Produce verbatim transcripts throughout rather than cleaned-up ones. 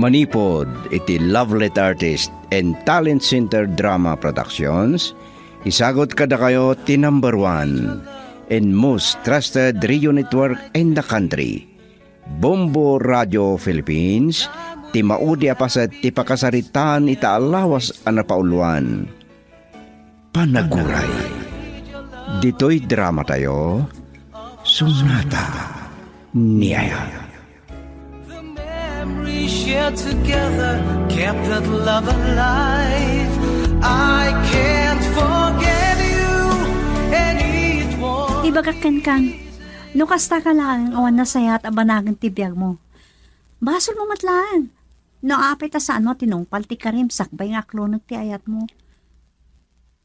Manipud iti Lovelet Artist and Talent Center Drama Productions, isagut kadakayo ti number one and most trusted radio network in the country, Bombo Radio Philippines, ti maudi a paset ti pakasaritaan ita a lawas a napauluan. Panaguray. Ditoy dramatayo, Sonata ni Ayat. The memories shared together kept that love alive. I can't forget you, and it was Ibagak kenkan, no kasta ka laeng awan nasayat a banagen ti biagmo. Basolmo met laeng. No apay ta saanmo a tinungpal ti karim sakbay nga aklonek ti ayatmo.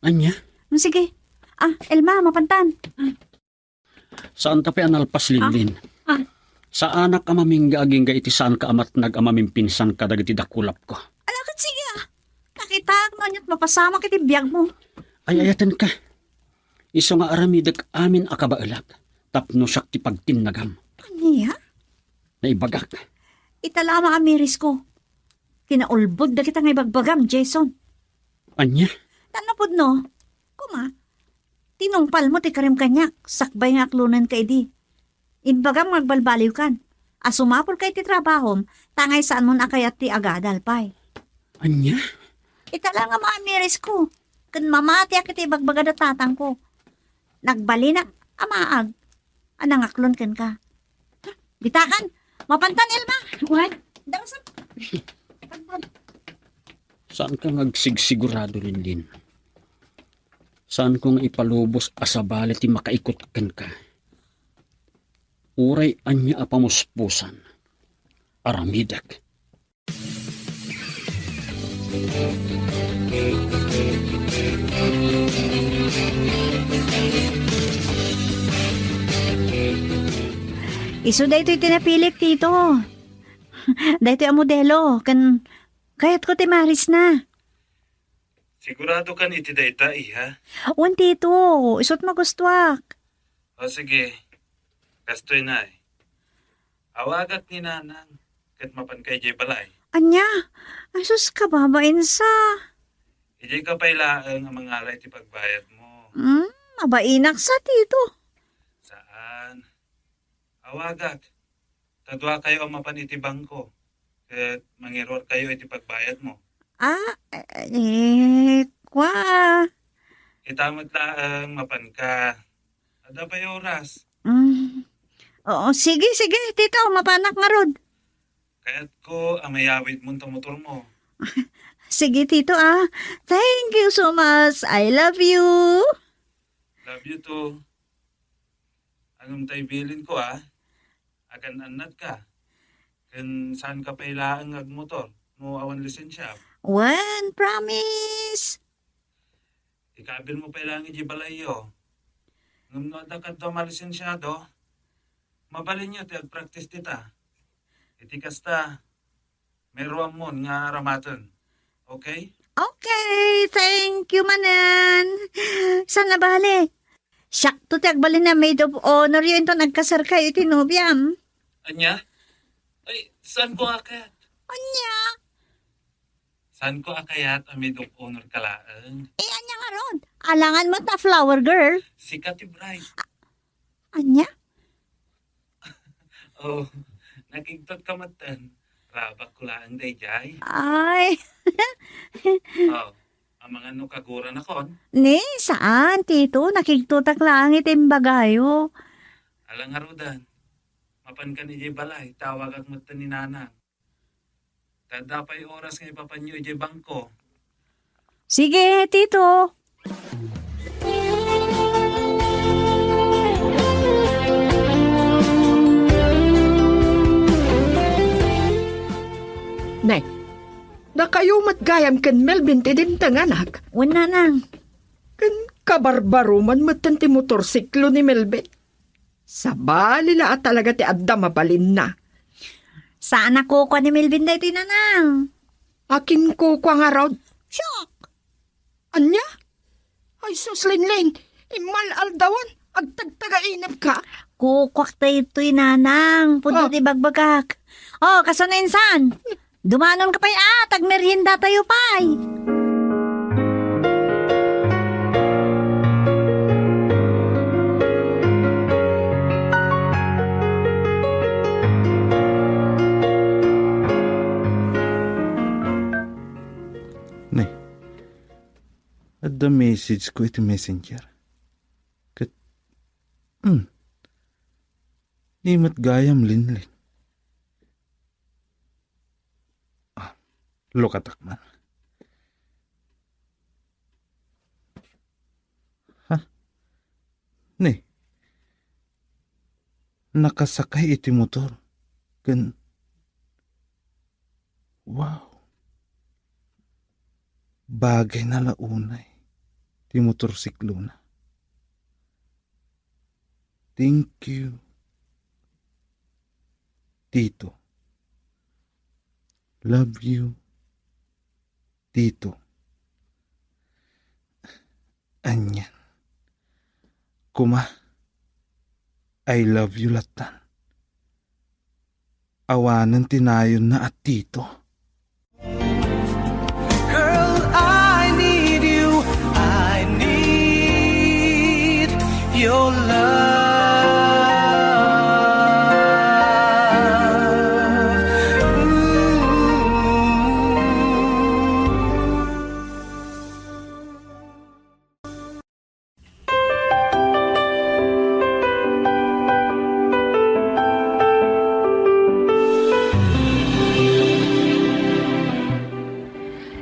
Ania? Mm, sige. Ah, Elma, mapantan. Saanta pay a nalpas, Linlin. Ah. Saanak a mamingga agingga iti saanka a matnag a mamimpinsan kadagiti dakulapko. Ala, ket sige, ah. Nakitaak no aniat mapasamak iti biagmo. Ay-ayatenka. Isu nga aramidek amin a kabaelak tapno siak ti pagtinnagam. Ania? Naibagak. Ita la a maamirisko. Kinaulbod dagita nga ibagbagam, Jason. Ania? Nanapudno, kuma, tinungpalmo ti karim kaniak, sakbay nga aklonenka idi. Imbagam nga agbalbaliwkan a sumapulka iti trabahom, ta ngay saanmon a kayat ti agadal pay. Ania? Ita la nga maamirisko, ken mamatiak iti ibagbagada tatangko. Nagbalinak a maag a nangaklon kenka. Bitakan, mapantan, Elma. Wen? Dangsot. Saanka nga agsigsigurado, Linlin. Saanko nga ipalubos a sabali ti makaikut kenka. Uray ania a pamuspusan, aramidek. Isu daytoy ti napilik, Tito. Daytoy a modelo, ken kayatko ti marisna. Sigurado kan iti dayta, iha? Wen, Tito. Isu't magustuak. O, sige. Kastoy nay. Awagak ni Nanang, ket mapanka idiay balay. Ania? Ay, sus, kababainsa. Idiay ka pay laeng a mangala iti pagbayadmo. Hmm, mabainak sa, Tito. Saan. Awagak. Ta duakayo a mapan iti bangko, ket mangiruarkayo iti pagbayadmo. Ah, eh, kua. Ita met laeng mapanka. Adda pay oras. Mm. Oo, sige, sige, Tito, mapanak ngarud. Kayatko a mayawidmon ta motormo. Sige, Tito, ah. Thank you so much. I love you. Love you too. Ngem tay bilinko, ah. Agan-annadka. Ken saanka pay laeng nga agmotor no awan lisensia. Wen, promise. Ikabilmo pay laeng idiay balayyo. Ngem no adda kadto a malisensiado, mabalinyo ti agpraktis dita. Iti kasta, mairuammon nga aramaten. Okay? Okay, thank you manen. Saan a bale? Siakto ti agbalin a maid of honoryo inton agkasarkayo iti nobiam. Ania? Ay, saanko a kayat? Ania? Saanko a kayat a maid of honorka laeng? Eh, ania ngarud? Alangan met a flower girl. Sika ti bride. A-, ania? Oh, nakigtot ka metten. Rabakko laeng daydiay. Ay. Oh, amangan no kaguranakon? Ni, saan, Tito? Nakigtotak laeng iti imbagayo. Ala ngaruden. Mapankan idiay balay, ta awagak metten ni Nanang. Ta adda pay oras nga ipapanyo idiay bangko. Sige, Tito. Ne, dakayo met gayam ken Melvin ti dimtenganak. Wen, Nanang. Ken kabarbaroman metten ti motorsiklo ni Melvin. Sabali la a talaga ti adda mabalinna. Saan a kukua ni Melvin daytoy, Nanang. Akinkukua ngarud? Siak. Ania? Ay sus, Linlin, immal-aldawan, agtagtagainepka. Kukuak daytoy, Nanang. Pudno ti bagbagak. Oh, kasano insan? Dumanonka pay, a, ta agmeriendatayo pay. Ne, adda message ko iti messenger. Ket, hmm, ni met gayam, Linlin. Ah, lukatak man. Ha? Ne. Nakasakay iti motor. Ken, wow. Bagay na la unay ti motorsiklona. Thank you, Tito. Love you, Tito. Ania? Kuma, I love you lattan. Awanen ti nayonna a Tito. Girl, I need you. I need your love. Ooh.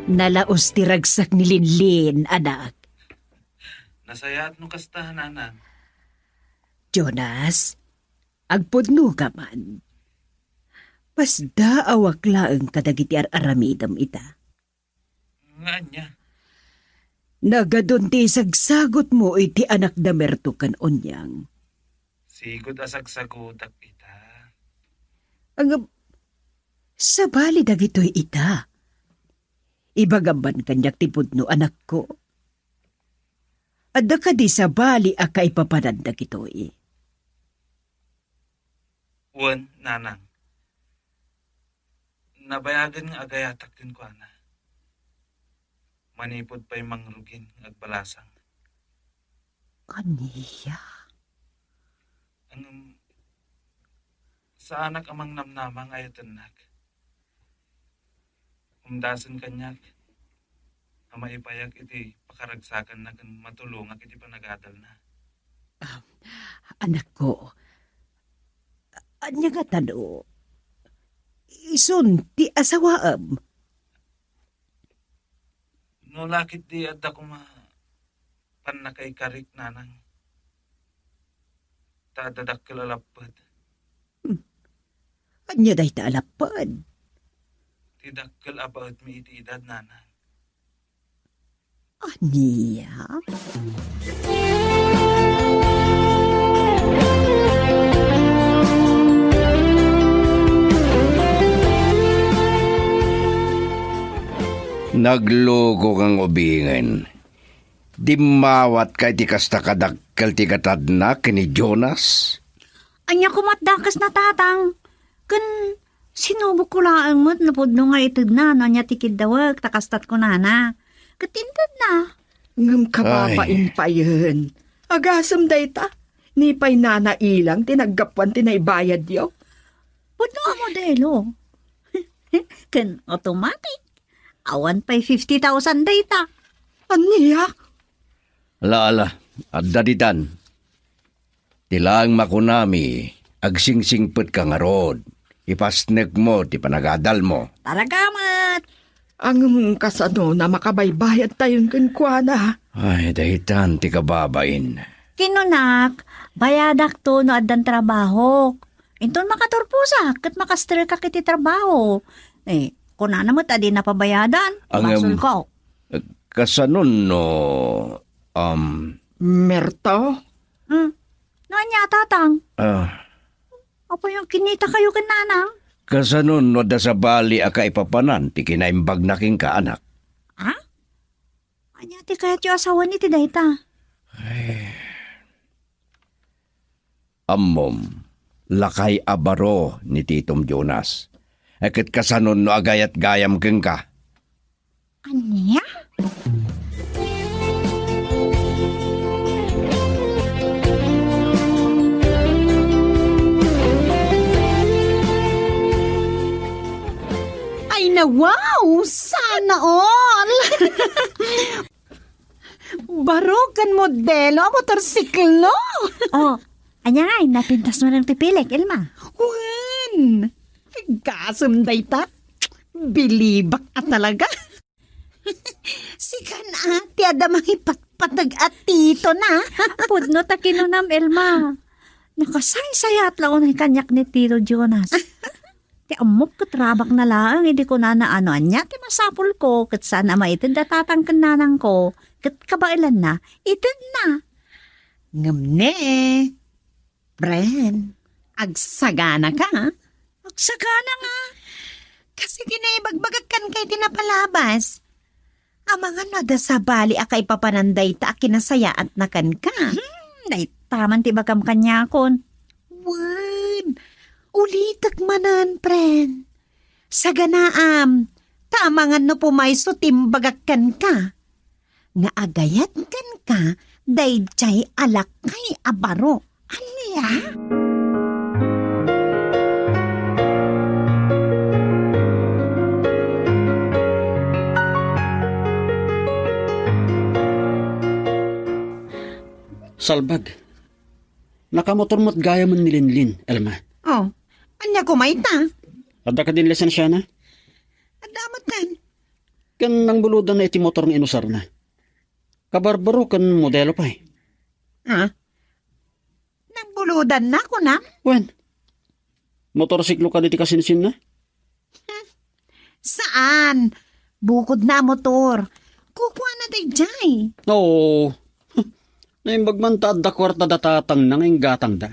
Nalaus ti ragsak ni Linlin, anak. Nasayaat no kasta, nanang. Jonas, agpudnoka man. Pasdaawak laeng kadagiti ar-aramidem ita. Nga ania? Nagadun ti isagsagutmo iti anakda Merto ken Onyang. Sigud a sagsagutak ita. Ngem, sabali dagitoy ita. Ibagam man kaniak ti pudno, anakko. Adda kadi sabali a kaipapanan dagitoy? Wen, nanang. Nabayagen nga agayatak kenkuana. Manipud pay mangrugin nga agbalasang. Ania? Ngem, saanak a mangnamnama nga ayatennak. Umdasen kaniak a maipayak iti pakaragsakanna ken matulongak iti panagadalna. Ah, anakko, ania ngata no isun ti asawaem? No la ketdi adda koma pannakaikarik, nanang. Ta adda dakkel a lapped. Hmm. Ania dayta a lapped? Ti dakkel a baetmi iti edad, nanang. Ania? Nagluko kang ubingen. Dimmawatka iti kasta kadakkel ti gatadna ken ni Jonas? Ania koma't dakes na, Tatang? Ken sinubokko laeng met no pudno nga itedna no ania ti kiddawek, ta kasta't kunana. Ket intedna. Ngem kababain payen. Agasem dayta. Ni pay Nana Ilang ti naggapuan ti naibayadyo. Pudno a modelo. Ken automatic. Awan pay fifty thousand dayta. Ania? Ala, ala, adda ditan. Ti laeng makunami, agsingsingpetka ngarud. Ipasnekmo ti panagadalmo. Talaga met. Ngem kasano a makabaybayadtayon kenkuana? Ay, daytan ti kababain. Kinunak, bayadakto no addan trabahok. Inton makaturposak ket makasterekak iti trabaho. Eh, kunana met a di napabayadan. Ngem, basolko. Kasano no, um, Merto? Hmm. No ania, Tatang? Ah. Apay, kinitakayo ken Nanang? Kasano no adda sabali a kaipapanan ti kinaimbagna kenka, anak? Ha? Ania ti kayatyo a sawen iti dayta? Ay. Ammom, lakay a baro ni Titom Jonas. Ket kasanon no agayat gayam kenka? Ania? Ay, na, wow! Sana all! Baro ken modelo a motorsiklo! Oh, ania ngay, napintas mo lang ti pilik, Elma? Wen! Gasem dayta. Bilibak a talaga. Sikan a ti adda mangipatpateg a tito na. Pudno ta kinunam, Elma. Nakasaysayaat la unay kaniak ni Tito Jonas. Ti ammok ket rabakna laeng idi kunana a no ania ti masapulko ket saan a maited da tatang ken nanangko ket kabaelanna, itedna. Ngem ne, Pren, agsaganaka, a? Agsagana nga. Kas iti naibagbagak kenka iti napalabas. Amangan no adda sabali a kaipapanan dayta a kinasayaatna kenka. Hmm, dayta man ti ibagam kaniakon. Wen, ulitek manen, pren. Saganaam, ta amangan no pumayso ti imbagak kenka. Nga agayat kenka daydiay a lakay a baro. Ania? Salbag. Nakamotor met gayam ni Linlin, Elma. Oh, ania koma ita? Adda kadin lisensiana? Adda met ken. Ken nangbulodanna iti motor nga inusarna. Kabarbaro ken modelo pay. Ah? Nangbulodanna, kunam? Wen. Motorsiklo kadi ti kasinsinna? Hmm. Saan? Bukodna a motor. Kukuana daydiay. Oo. Naimbag man ta adda kuarta da tatangna nga inggatangda.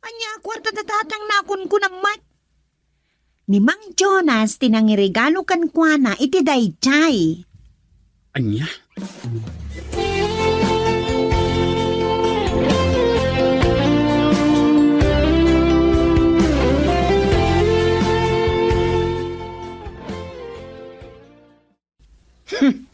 Ania a kuarta da tatangna a kunkunam met? Ni Mang Jonas ti nangiregalo kenkuana iti daydiay. Ania? Hmm.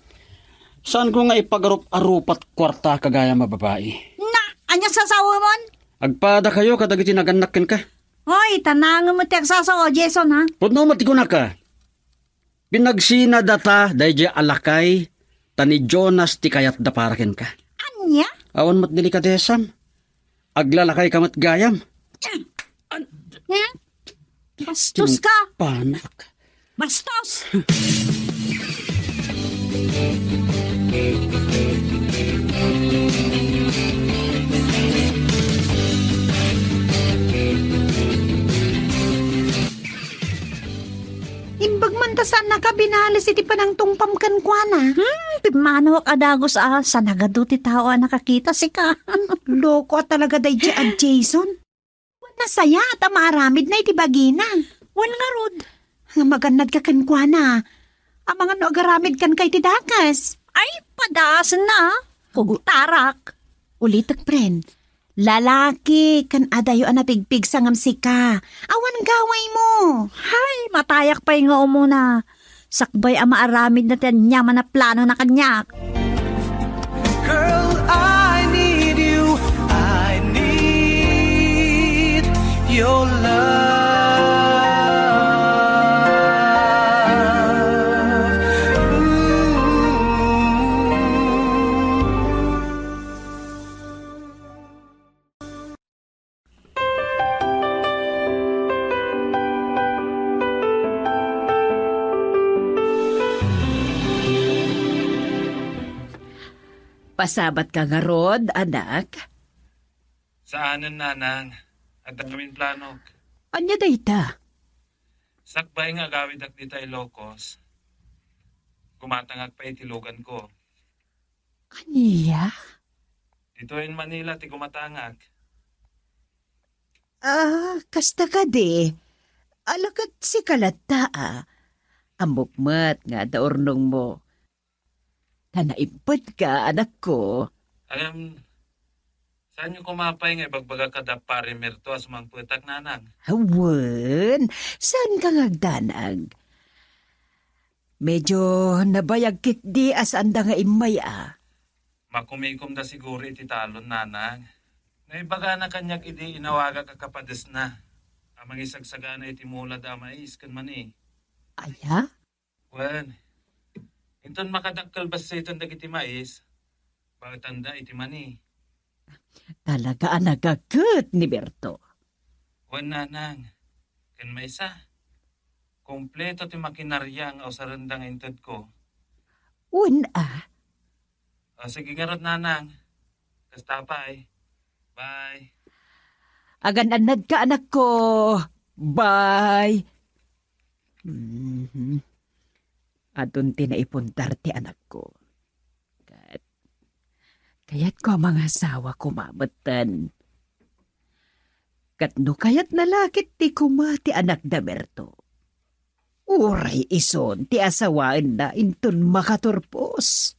Saanko nga ipagarup-arupat kuarta kagayam a babai. Na, ania sasawamon? Agpadakayo kadagiti nagannak kenka. Hoy, tanangem ti agsasao, Jason, ha? Pudno met ti kunaka. Pinagsinadata daydiay a lakay, ta ni Jonas ti kayatda para kenka. Ania? Awan met delikadesam. Aglalakay ka met gayam. Hmm? Bastos ka! Panak. Bastos! Imbag man ta saan nakabinalis iti panangtungpam kenkuana. Hmm, pimmanawak a dagus a, sanagadu ti tao a nakakita sika. Loko a talaga daydiay a Jason. Nasayaat a maaramidna iti bagina. Wen ngarud. Nga magannadka kenkuana. Amangan no agaramid kenka iti dakes. Ay, padaasenna, a. Kugtarak. Ulitek, pren. Lalaki, ken adayo a napigpigsa ngem sika. Awan gawaymo. Hay, matayak pay nga umuna. Sakbay a maaramidna ti aniaman a planona kaniak. Girl, I need you. I need your love. Ooh. Pasabatka ngarud, anak? Saanen, nanang. Adda ngamin planok. Ania dayta? Sakbay nga agawidak dita Ilocos, gumatangak pay iti luganko. Ania? Ditoyen Manila ti gumatangak. Ah, kasta kadi. Ala ket sika latta, a. Ammok met nga adda urnongmo. Ta naimpedka, anakko. Ngem, Saanyo koma pay nga ibagbaga kada Pare Merto a sumangpetak, Nanang? Wen, saanka nga agdanag? Medyo nabayag ketdi a saanda nga immay a. Makumikomda siguro iti talon, Nanang. Naibagana kaniak idi inawagak a kapadesna a mangisagsagana iti mulad a mais ken mani. Aya? Wen, inton makadakkel bassit dagiti mais, baetanda iti mani. Talaga a nagaget ni Berto. Wen, Nanang, ken maysa, kompleto ti makinaria nga usarenda nga intedko. Wen a. O, sige ngarud, Nanang. Kasta pay. Bye. Agan-annadka, anakko. Bye. Mhm. Adun ti naipundar ti anakko. Ket kayatko a mangasawa koma metten. Ket no kayatna la ketdi koma ti anakda Berto, uray isun ti asawaenna inton makaturpos.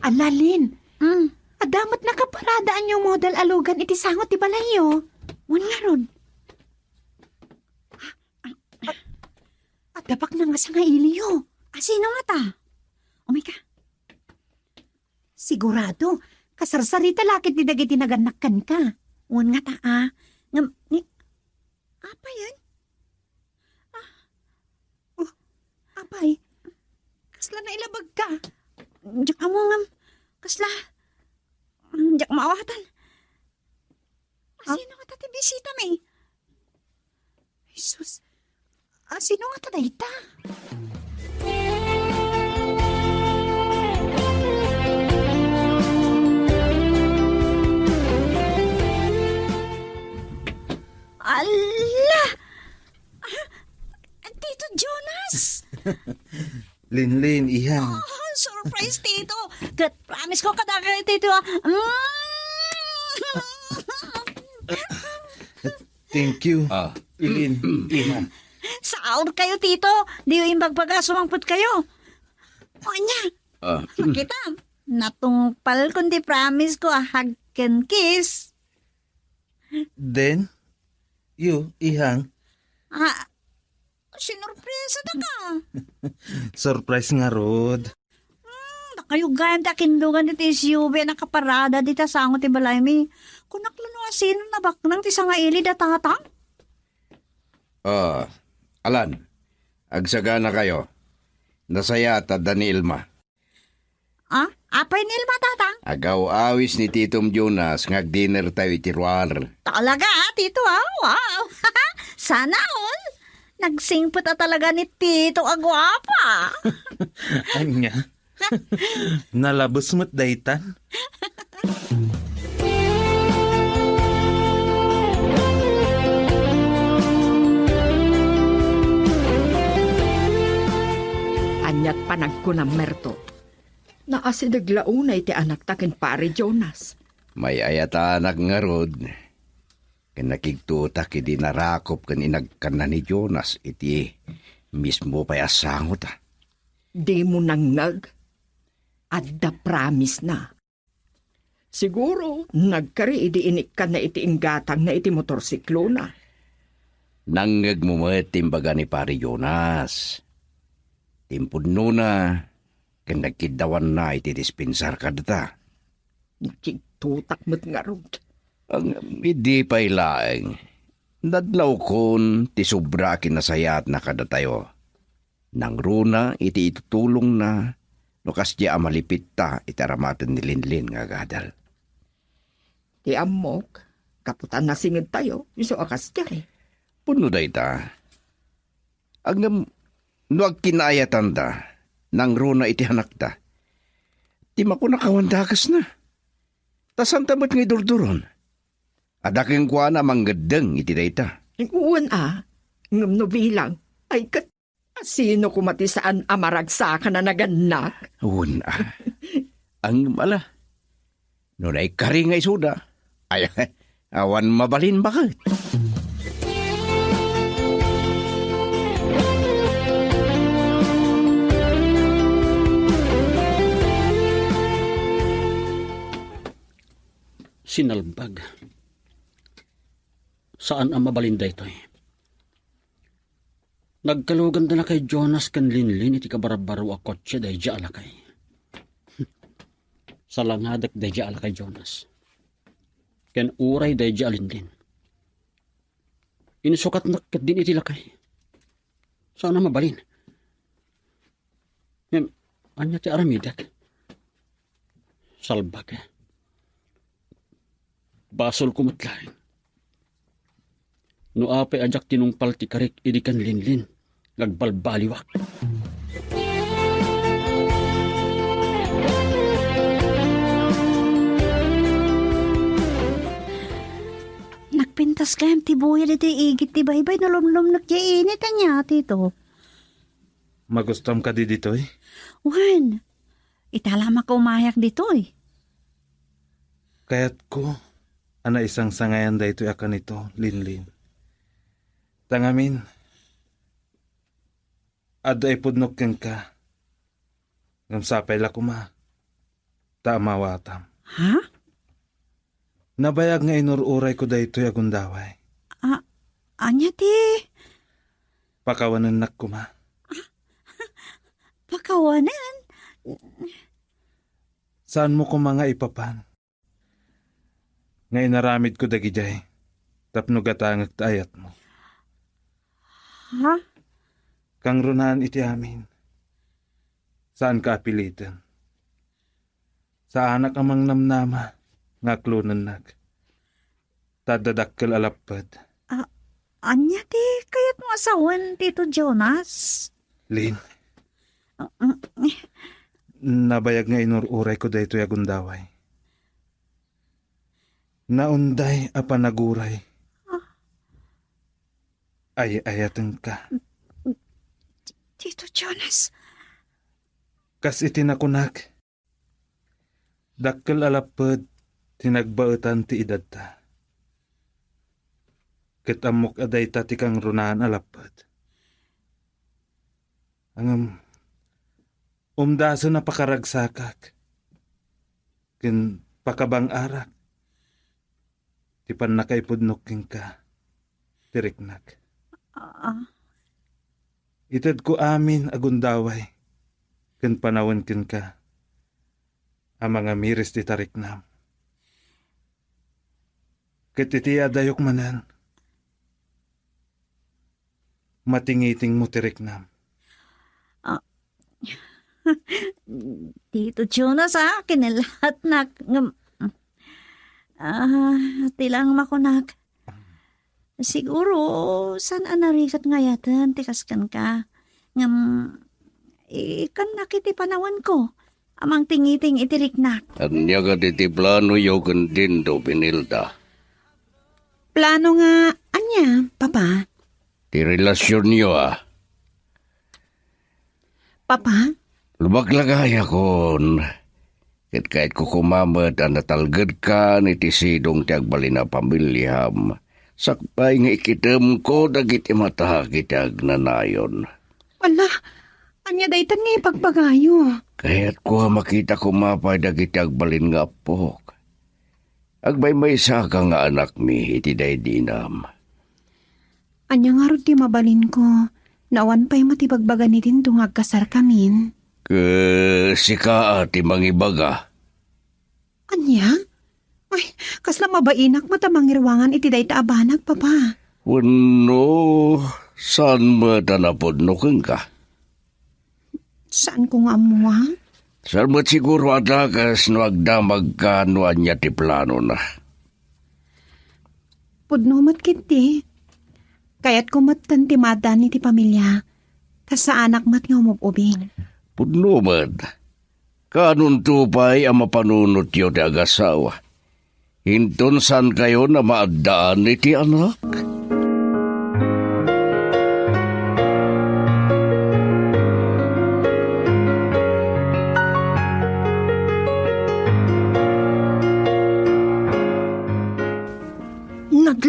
Ala, Lin. Mm. Adda met nakaparadaanyo model a lugan iti sango ti balayyo. Wen ngarud. Adda baknang a sangailiyo. A, sino ngata? Umay ka. Sigurado, kasarsarita la ketdi dagiti nagannak kenka. Wen ngata a. Ngem, ni, apay yen? Ah. Oh, apay? Kasla nailabagka? Diak ammo ngem kasla. Diak maawatan. Ah? Asino ngata ti bisitami? Jesus, asino ngata dayta? Ala! Ah, Tito Jonas! Linlin, iha. Oh, surprise, Tito! Ket promise ko kadakayo, Tito, ah. Mm. Thank you. Ah. Ilin, iha. Saur kayo, Tito. Diyo imbagbaga, sumangpet kayo. O, ania? Ah. Makita, natungpal kon ti promise ko a hug ken kiss. Then, you, ihang? Ah, sinurpresa ta ka. Surprise ngarud. Hmm, dakayo gayam ti akindugan iti S U V a nakaparada dita sango ti balaymi. Kunak la no asino nabaknang ti sangaili da Tatang? Ah, Alan, agsagana kayo. Nasayaat a da ni Ilma. Ah, apay ni Ilma, Tatang? Agaw-awis ni Titom Jonas nga agdinner tayo iti ruar. Talaga, ah, Tito, ah? Wow! Sana all! Nagsingpet a talaga ni Tito a guapa. Anya? Nalabes met daytan. Aniat panagkunam, Merto? Naasideg la unay ti anakta ken Pare Jonas. May-ayatanak ngarud. Ken nakigtotak idi narakop ken inagkanna ni Jonas iti mismo pay a sangota. Dimo nangngeg? Adda promise na. Siguro, nagkari idi inikkanna iti inggatangna iti motorsiklona. Nangngegmo met ti imbaga ni Pare Jonas. Timpudnona, ken nagkiddawanna iti dispensar kadata. Nakigtotak met ngarud. Ang, idi pay laeng, nadlawkon ti sobra a kinasayaatna kadatayo. Nangruna iti itutulongna no kasdiay a malipitta iti aramaten ni Linlin nga agadal. Ti ammok, gapu ta nasingedtayo, isu a kasdiay. Pudno dayta. Ngem no agkinaayatanda, nangruna iti hanakda. Ti makuna kawan dakesna. Ta santa met nga idurduron. Adda kenkuana a mangeddeng iti dayta. Wen a, ngem no bilang, ay ket asino koma ti saan a maragsakan a nagannak? Wen a. Ang ala. No naikari nga isuda, ay, Awan mabalin baket. Sinalbag. Saan a mabalin daytoy. Nagkaluganda lakay Jonas ken Linlin iti kabarabaro a kotse daydiay a lakay. Salangadek daydiay a lakay Jonas. Ken uray daydiay a Linlin. Insukatnak ketdin iti lakay. Saan a mabalin. Ngem, ania ti aramidek? Salbag. Basolko met laeng. No apay a diak tinungpal ti karik idi ken Linlin, nga agbalbaliwak. Nagpintas gayam ti buya ditoy igid ti baybay no lumlumnek diay init, ania, Tito? Magustom kadi ditoy? Wen, ita la a makaumayak ditoy. Kayatko a naisangsangayan daytoy a kanito, Linlin. Ta ngamin, adda ipudnok kenka. Ngem sapay la koma ta amawatam. Ha? Nabayag nga inur-urayko daytoy a gundaway. A-, ania ti? Pakawanennak koma. Pakawanen? Saanmo koma nga ipapan nga inaramidko dagidiay tapno gatangek ta ayatmo. Ha? Kangrunaan iti amin. Saanka a piliten. Saanak a mangnamnama nga aklonennak. Ta adda dakkel a lapped. A-, ania ti kayatmo a sawen, Tito Jonas? Lin. Ah, mm, eh. Nabayag nga inur-urayko daytoy a gundaway. Naunday a panaguray. Ah. Ay-ayatenka. Tito Jonas. Kas iti nakunak, dakkel a lapped ti nagbaetan ti edadta. Ket ammok a dayta ti kangrunaan a lapped. Ngem, umdasen a pakaragsakak ken pakabang-arak ti pannakaipudnok kenka ti riknak. Ah. Itedko amin a gundaway ken panawen kenka a mangamiris ti tariknam. Ket iti adayok manen, matingitingmo ti riknam. Ah, Tito Jonas, ah, kinalahatnak. Ngem, ah, ti lang makunak. Siguro, saan a narigat nga ayaten ti kas kenka. Ngem, ikannak iti panawenko a mangtingiting iti riknak. Ania kadi ti planoyo ken Dindo, Benilda? Plano nga ania, Papa? Ti relasionyo, a. Papa? Lumaglagayakon, ket kayatko koma met a natalgedkan iti sidong ti agbalin a pamiliam, sakbay nga ikitemko dagiti matak iti agnanayon. Ala, ania daytan nga ibagbagayo? Kayatko a makita koma pay dagiti agbalin nga appok. Agmaymaysaka nga anakmi iti daydinam. Ania ngarud ti mabalinko? Awan pay met ibagbaga ni Dindo nga agkasarkamin. Ket sika ti mangibaga. Ania? Ay, kasla mabainak met a mangiruangan iti dayta a banag, Papa. Wenno, saan met a napudno kenka? Saanko nga ammo, a? Saan met siguro a dakes no agdamagka no ania ti planona. Pudno met ketdi. Kayatko metten ti maaddaan iti pamilia. Kasaanak met nga umub-ubing. Pudno met. Kaanonto pay a mapanunotyo ti agasawa. Inton saankayon a maaddaan iti anak?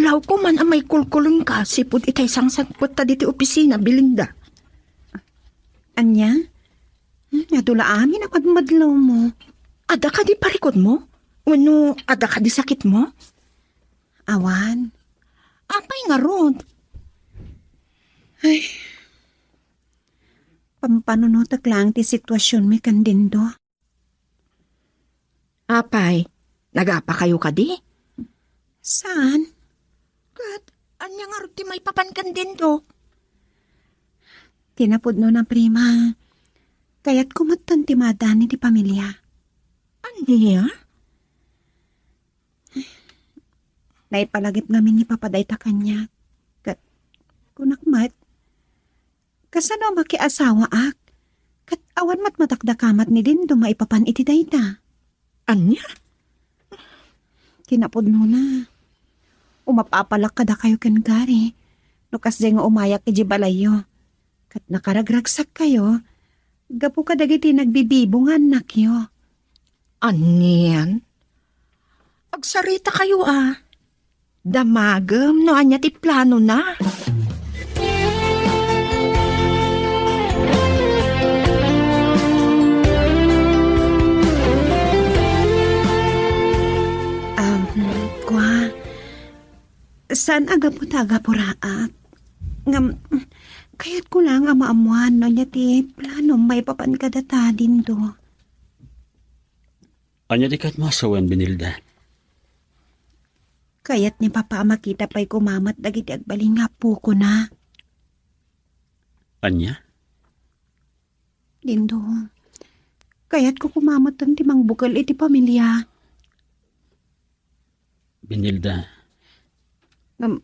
Tawko man a maikulkulongka sipud itay sangsangpet ta diti opisina, Belinda. Ania? Hmm, adu la amin a madmadlawmo. Adda kadi parikutmo? Wenno adda kadi sakitmo? Awan. Apay ngarud? Ay. Pampanunotek laeng ti situasionmi ken Dindo. Apay, nagapakayo kadi? Saan? Ket ania ngarud ti maipapan ken Dindo? Ti napudno na, prima, kayatko metten ti maaddaan iti pamilia. Ania? Naipalagip ngamin ni Papa dayta kaniak. Ket kunak met, kasano a makiasawaak? Ket awan met madakdakamat ni Dindo maipapan iti dayta. Ania? Kinapudnona, umapapalak kadakayo ken Gary no kasdiay nga umayak idiay balayyo. Ket nakaragragsakkayo gapu kadagiti nagbibibo nga annakyo. Anian? Agsarita kayo, a. Damagem no ania ti planona. Um, Kwa, saan a gapu ta agapuraak. Ngem, kayatko laeng a maammuan no ania ti planom maipapan kadata, Dindo. Ania ti kayatmo a sawen, Benilda? Kayat ni Papa a makita pay koma met dagiti agbalin nga appokona. Ania? Dindo, kayatko koma metten ti mangbukel iti pamilia. Benilda. Ngem,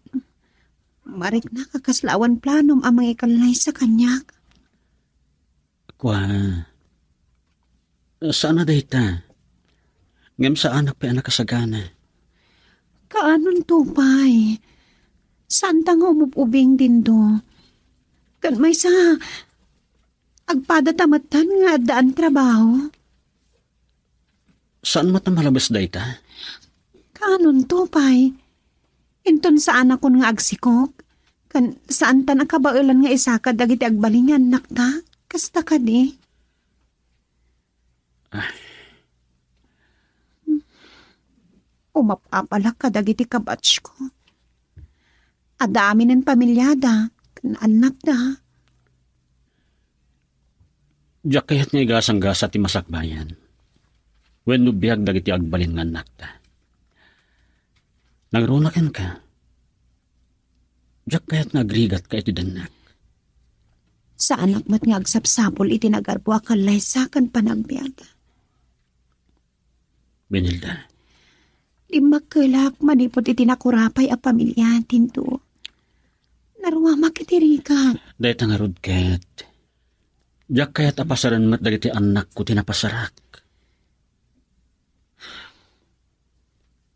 mariknak a kasla awan planom a mangikallaysa kaniak. Kua, saan a dayta. Ngem saanak pay a nakasagana. Kaanonto pay? Saanta nga umub-ubing, Dindo? Ket maysa, agpadata metten nga addaan trabaho. Saan met a malabes dayta? Kaanonto pay? Inton saanakon nga agsikog, ken saantan a kabaelan nga isakad dagiti agbalin nga annakta, kasta kadi? Ah. Umapapalak kadagiti kabatchko. Adda aminen pamiliada ken annakda. Diak kayat nga igasanggasat ti masakbayan wenno biag dagiti agbalin nga annakta. Nangruna kenka, diak kayat nga agrigatka iti dennak. Saanak met nga agsapsapul iti nagarbo a kallaysa ken panagbiag. Benilda. Dimmakkelak manipud iti nakurapay a pamiliatinto. Naruamak iti rigat. Dayta ngarud ket, diak kayat a pasaren met dagiti annakko ti napasarak.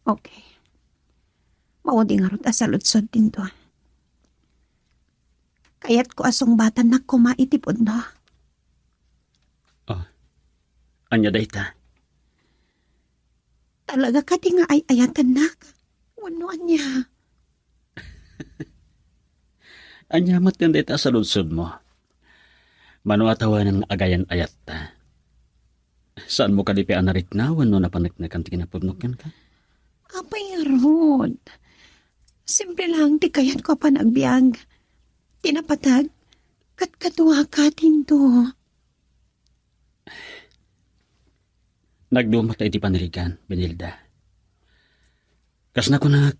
Okay. Maudi ngarud a saludsod dinto. Kayatko a sungbatannak koma iti pudno. Oh, ania dayta? Talaga kadi nga ay-ayatennak? Wenno ania? Ania met ken dayta a saludsodmo? Mano a tawanen nga agayan-ayatta? Saanmo kadi pay a narikna wenno napaneknekan ti kinapudno kenka? Apay ngarud, simple lang ti kayatko a panagbiag. Ti napateg, ket kaduaka tinto. Nagduma ta iti panirigan, Benilda. Kas nakunak,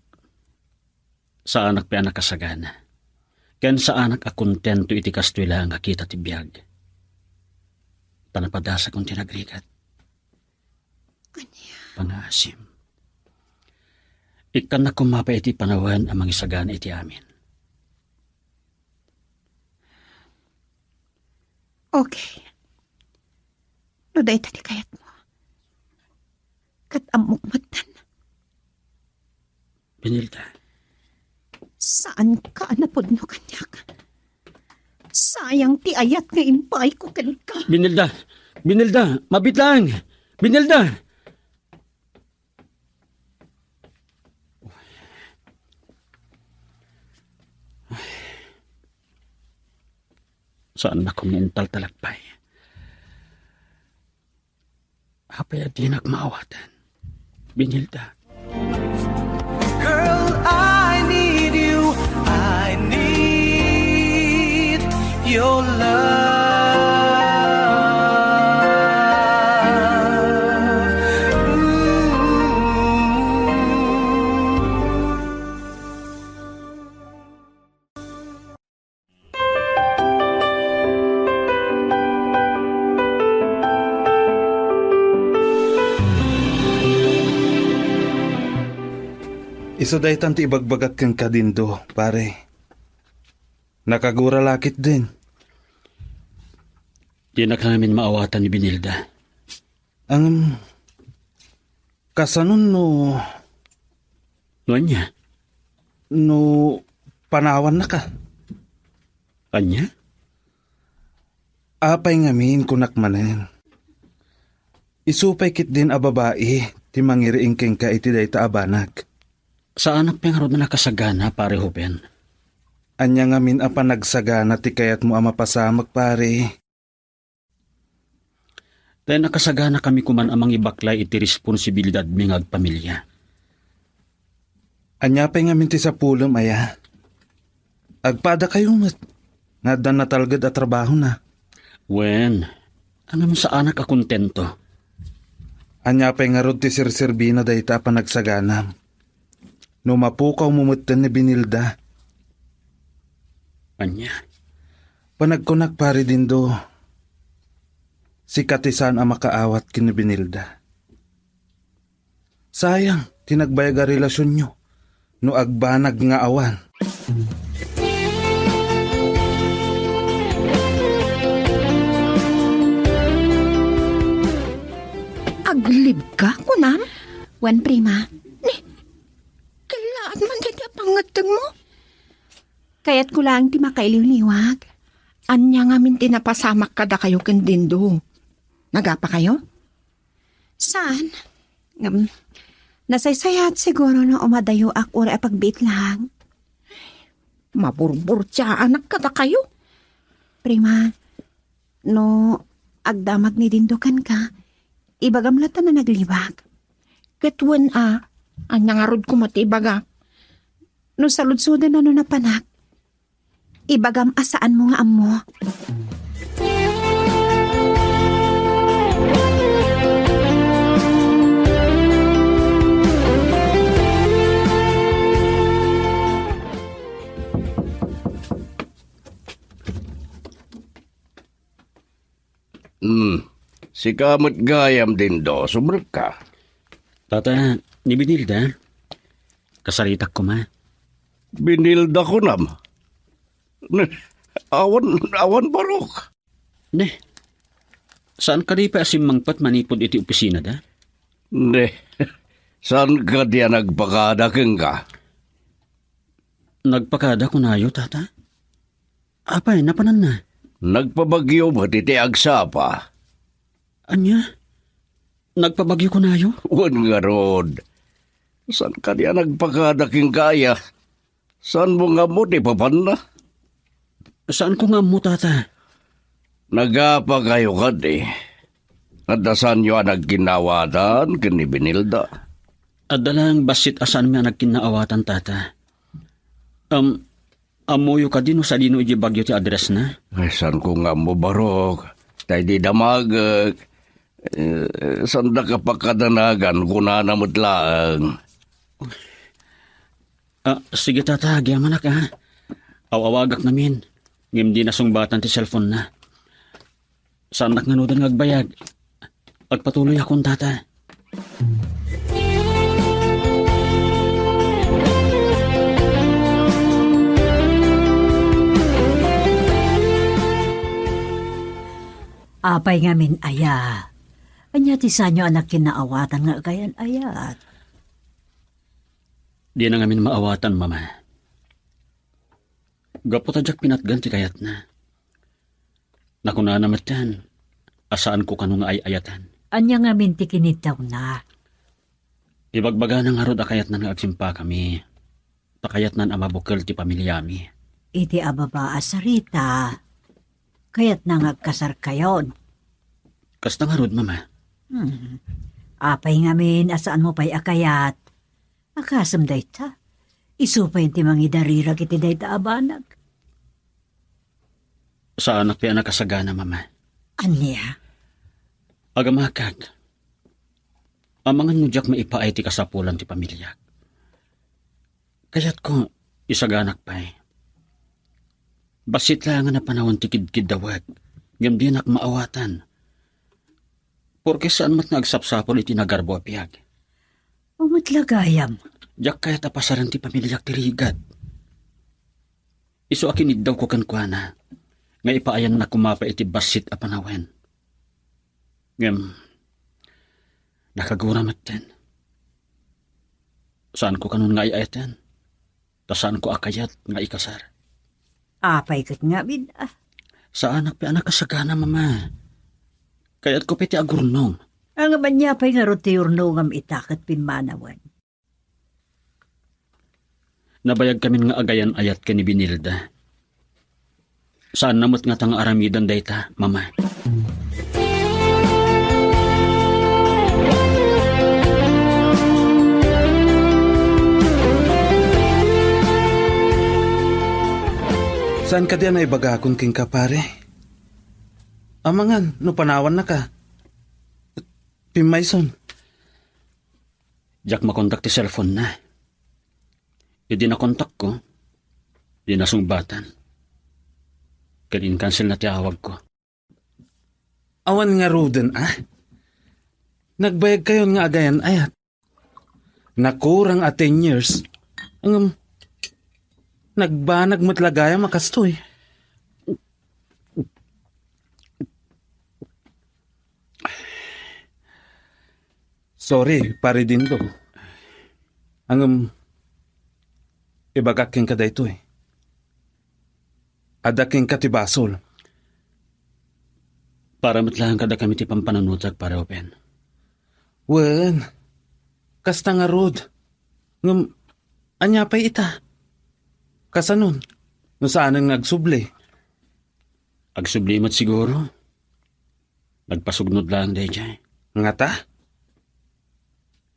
saanak pay a nakasagana. Ken saanak a kontento iti kastoy laeng a kita ti biag. Ta napadasakon ti nagrigat. Ania? Pangaasim. Ikkannak koma pay iti panawen a mangisagana iti amin. Okay. No dayta ti kayatmo, ket ammok metten. Benilda. Saanka a napudno kaniak. Sayang ti ayat nga impaayko kenka. Benilda! Benilda! Mabiit lang! Benilda! Saannak nga intaltalek pay. Apay a dinak maawatan, Benilda? Girl, I need you. I need your love. Ooh. Isu daytan ti ibagbagak kenka, Dindo, pare. Nakagura la ketdin. Dinak ngamin maawatan ni Benilda. Ngem, kasano no... No ania? No panawannaka. Ania? Apay ngamin, kunak manen. Isu pay ketdin a babai ti mangiriing kenka iti dayta a banag. Saanak pay ngarud a nakasagana, Pare Ruben. Ania ngamin a panagsagana ti kayatmo a mapasamak, pare? Ta nakasagana kami koman a mangibaklay iti responsibilidadmi nga agpamilia. Ania pay ngamin ti sapulem, aya? Agpadakayo met nga adda natalged a trabahona. Wen, ngem saanak a kontento. Ania pay ngarud ti serserbina dayta a panagsaganam no mapukawmo metten ni Benilda? Ania? Panagkunak, Pare Dindo, sika ti saan a makaawat ken ni Benilda. Sayang ti nagbayag a relasionyo no agbanag nga awan. Aglibka, kunam? Wen, Prima. Ni, kellaat man daydi a pangngeddengmo? Kayatko laeng ti makailiwliwag. Ania ngamin ti napasamak kadakayo ken Dindo? Nagapakayo? Saan? Ngem, nasaysayat siguro no umadayoak uray a pagbiit laeng. Maburburtiaanak kadakayo. Prima, no agdamag ni Dindo kenka, ibagam latta a naglibak. Ket wen a, ania ngarud koma ti ibagak? No saludsoden a no napanak, ibagam a saanmo nga ammo. Hmm. Sika met gayam, Dindo, sumrekka. Tata, ni Benilda, kasaritak koma. Benilda kunam? Ne, awan, awan, Barok. Ne, saan kadi pay a simmangpet manipud iti opisinada? Ne, saan kadi a nagpakada kenka? Nagpakada kunayo, Tata? Apay, napananna? Nagpabagyo met iti agsapa. Ania? Nagpabagyo kunayo? Wen ngarud. Saan kadi a nagpakada kenka, aya? Saanmo nga ammo ti papanna? Saanko nga ammo, Tata. Nagapakayo kadi. Adda saanyo a nagkinnaawatan ken ni Benilda? Adda laeng bassit a saanmi a nagkinnaawatan, Tata. Am, ammoyo kadi no sadino idiay Baguio ti addressna? Ay, saanko nga ammo, Barok. Ta idi damagek, eh, saandak a pakadanagan, kunana met laeng. Ah, sige, Tata, agyamanak, ha. Aw-awagak ngamin, ngem dina sungbatan ti cellphone-na. Saannak ngaruden nga agbayag. Agpatuloyakon, Tata. Apay ngamin aya? Ania ti saanyo a nagkinnaawatan nga agayan-ayat? Dina ngamin maawatan, Mama. Gapu ta diak pinatgan ti kayatna. Nakunana metten a saanko kano nga ay-ayatan. Ania ngamin ti kiniddawna? Ibagbagana ngarud a kayatnan nga agsimpakami, ta kayatnan a mabukel ti pamiliami. Iti ababa a sarita, Kayatna nga agkasarkayon. Kasta ngarud, Mama. Hmm. Apay ngamin a saanmo pay a kayat? Akasem dayta. Isu pay ti mangidarirag iti dayta a banag. Saanak pay a nakasagana, Mama. Ania? Agamakak. Amangan no diak maipaay ti kasapulan ti pamiliak. Kayatko, isaganak pay. Bassit laengen a panawen ti kidkiddawek, ngem dinak maawatan. Porke saan met nga agsapsapul iti nagarbo a biag. O met la gayam. Diak kayat a pasaren ti pamiliak ti rigat. Isu a kiniddawko kenkuana, nga ipaayanna koma pay iti bassit a panawen. Ngem, nakagura metten. Saanko kanon nga ay-ayaten, ta saanko a kayat nga ikasar. Apay ket ngamin, ah? Saanak pay a nakasagana, Mama. Kayatko pay ti agurnong. Ngem ania pay ngarud ti urnongam ita ket pimmanawen? Nabayagkamin nga agayan-ayat ken ni Benilda. Saanna met ngata nga aramiden dayta, Mama. Saan kadi a naibagakon kenka, pare? Amangan no panawannaka. Pimmayson. Diak makontak ti cellphone-na. Idi nakontakko, di nasungbatan. Ken inkanselna ti awagko. Awan ngaruden, a? Nagbayagkayon nga agayan-ayat. Nakurang a ten years. Ngem, nagbanag met la gayam a kastoy. Sorry, Pare Dindo. Ngem, ibagak kenka daytoy. Adda kenka ti basol. Para met laeng kadakami ti pampanunotak, Pare Open. Wen, kasta ngarud. Ngem, ania pay ita? Kasanon, no saanen nga agsubli? Agsubli met siguro. Nagpasugnod laeng daydiay. Ngata?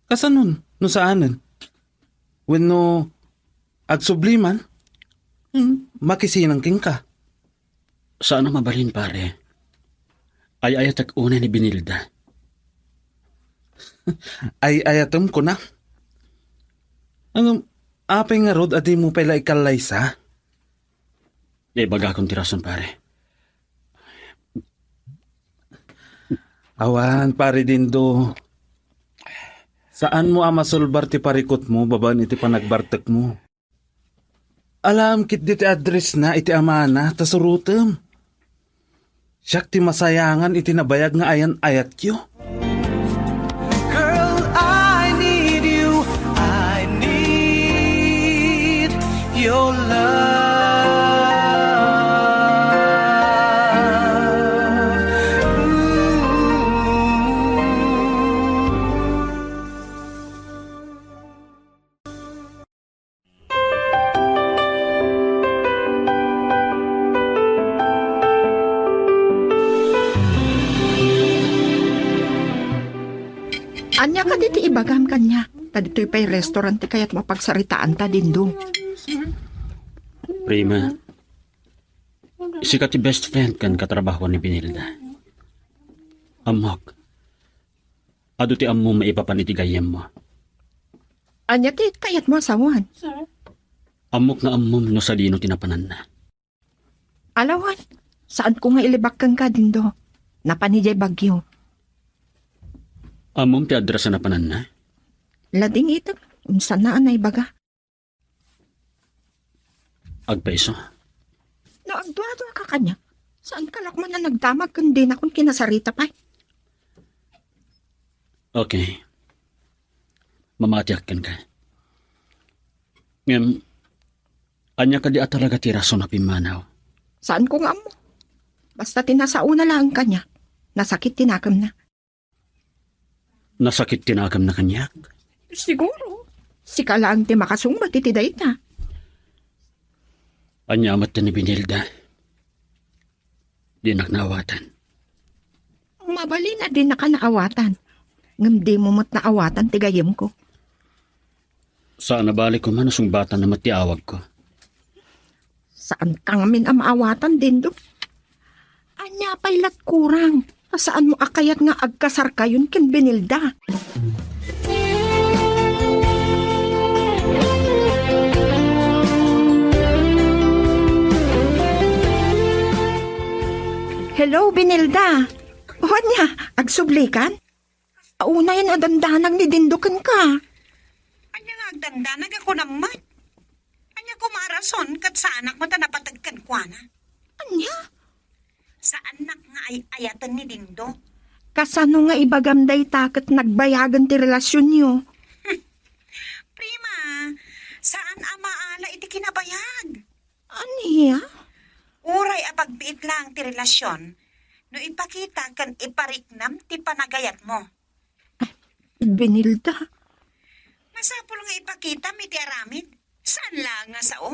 Kasanon, no saanen? Wenno agsubli man? Hmm, makisinang kenka. Saan a mabalin, pare. Ay-ayatek unay ni Benilda. Ay-ayatem, kuna? Ngem, apay ngarud a dimo pay la ikallaysa? Ibagakon ti rason, pare. Awan, Pare Dindo. Saanmo a masulbar ti parikutmo babaen iti panagbartekmo. Alaem ketdi ti addressna iti amana ta surotem. Siak ti masayangan iti nabayag nga ayan-ayatyo. Girl, I need you. I need your love. Ooh. Ania kadi ti ibagam kaniak? Ta ditoy pay restaurant ti kayatmo a pagsaritaanta, Dindo. Prima, sika ti best friend ken katrabahoan ni Benilda. Ammok, adu ti ammom maipapan iti gayyemmo. Ania ti kayatmo a sawen? Ammok nga ammom no sadino ti napananna. Alawan, saanko nga ilibak kenka, Dindo. Napan idiay Baguio. Ammom ti address a napananna? Ladingitek, insan a naibaga. Agpaiso. No agduadua ka kaniak, saanka la koma a nagdamag ken dinakon kinasarita pay? Okay. Mamatiak kenka. Ngem, ania kadi a talaga ti rason a pimmanaw? Saanko nga ammo. Basta ti nasaona laeng kaniak, nasakit ti nakemna. Nasakit ti nakemna kaniak? Siguro. Sika laeng ti makasungbat iti dayta. Ania met ti ni Benilda? Dinak naawatan. Mabalin a dinaka naawatan. Ngem dimo met naawatan ti gayyemko. Saan a bali koma no sungbatanna met ti awagko. Saanka ngamin a maawatan, Dindo. Ania pay lat kurang? Saanmo a kayat nga agkasarkayon ken Benilda? Hello, Benilda. O ania, agsublikan? Unay a dandanag ni Dindo kenka. Ania nga agdandanag a kunam met? Ania koma a rason ket saanak met a napateg kenkuana? Ania? Saannak nga ay-ayaten ni Dindo. Kasano nga ibagam dayta ket nagbayagen ti relasionyo? Prima, saan a maala iti kinabayag. Ania? Uray a pagbiit laeng ti relasion no ipakita ken ipariknam ti panagayatmo. Benilda. Masapul nga ipakitam iti aramid. Saan laeng nga sao?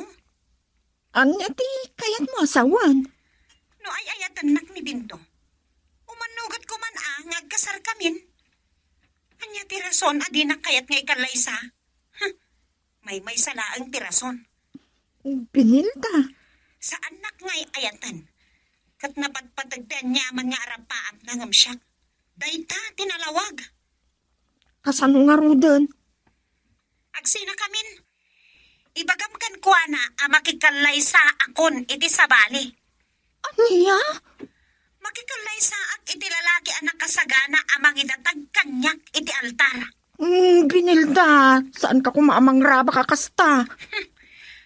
Ania ti kayatmo a sawen? No ay-ayatennak ni Dindo, umannugat koman a nga agkasarkamin. Ania ti rason a dinak kayat nga ikallaysa? Huh, maymaysa laeng ti rason. Benilda. Saannak nga ay-ayaten. Ket napatpateg ti aniaman nga arapaapna ngem siak. Dayta ti nalawag. Kasano ngaruden? Agsinakamin. Ibagam kenkuana a makikallaysaakon iti sabali. Ania? Makikallaysaak iti lalaki a nakasagana a mangidatag kaniak iti altar. Mm, Benilda, saanka koma a mangrabak a kasta.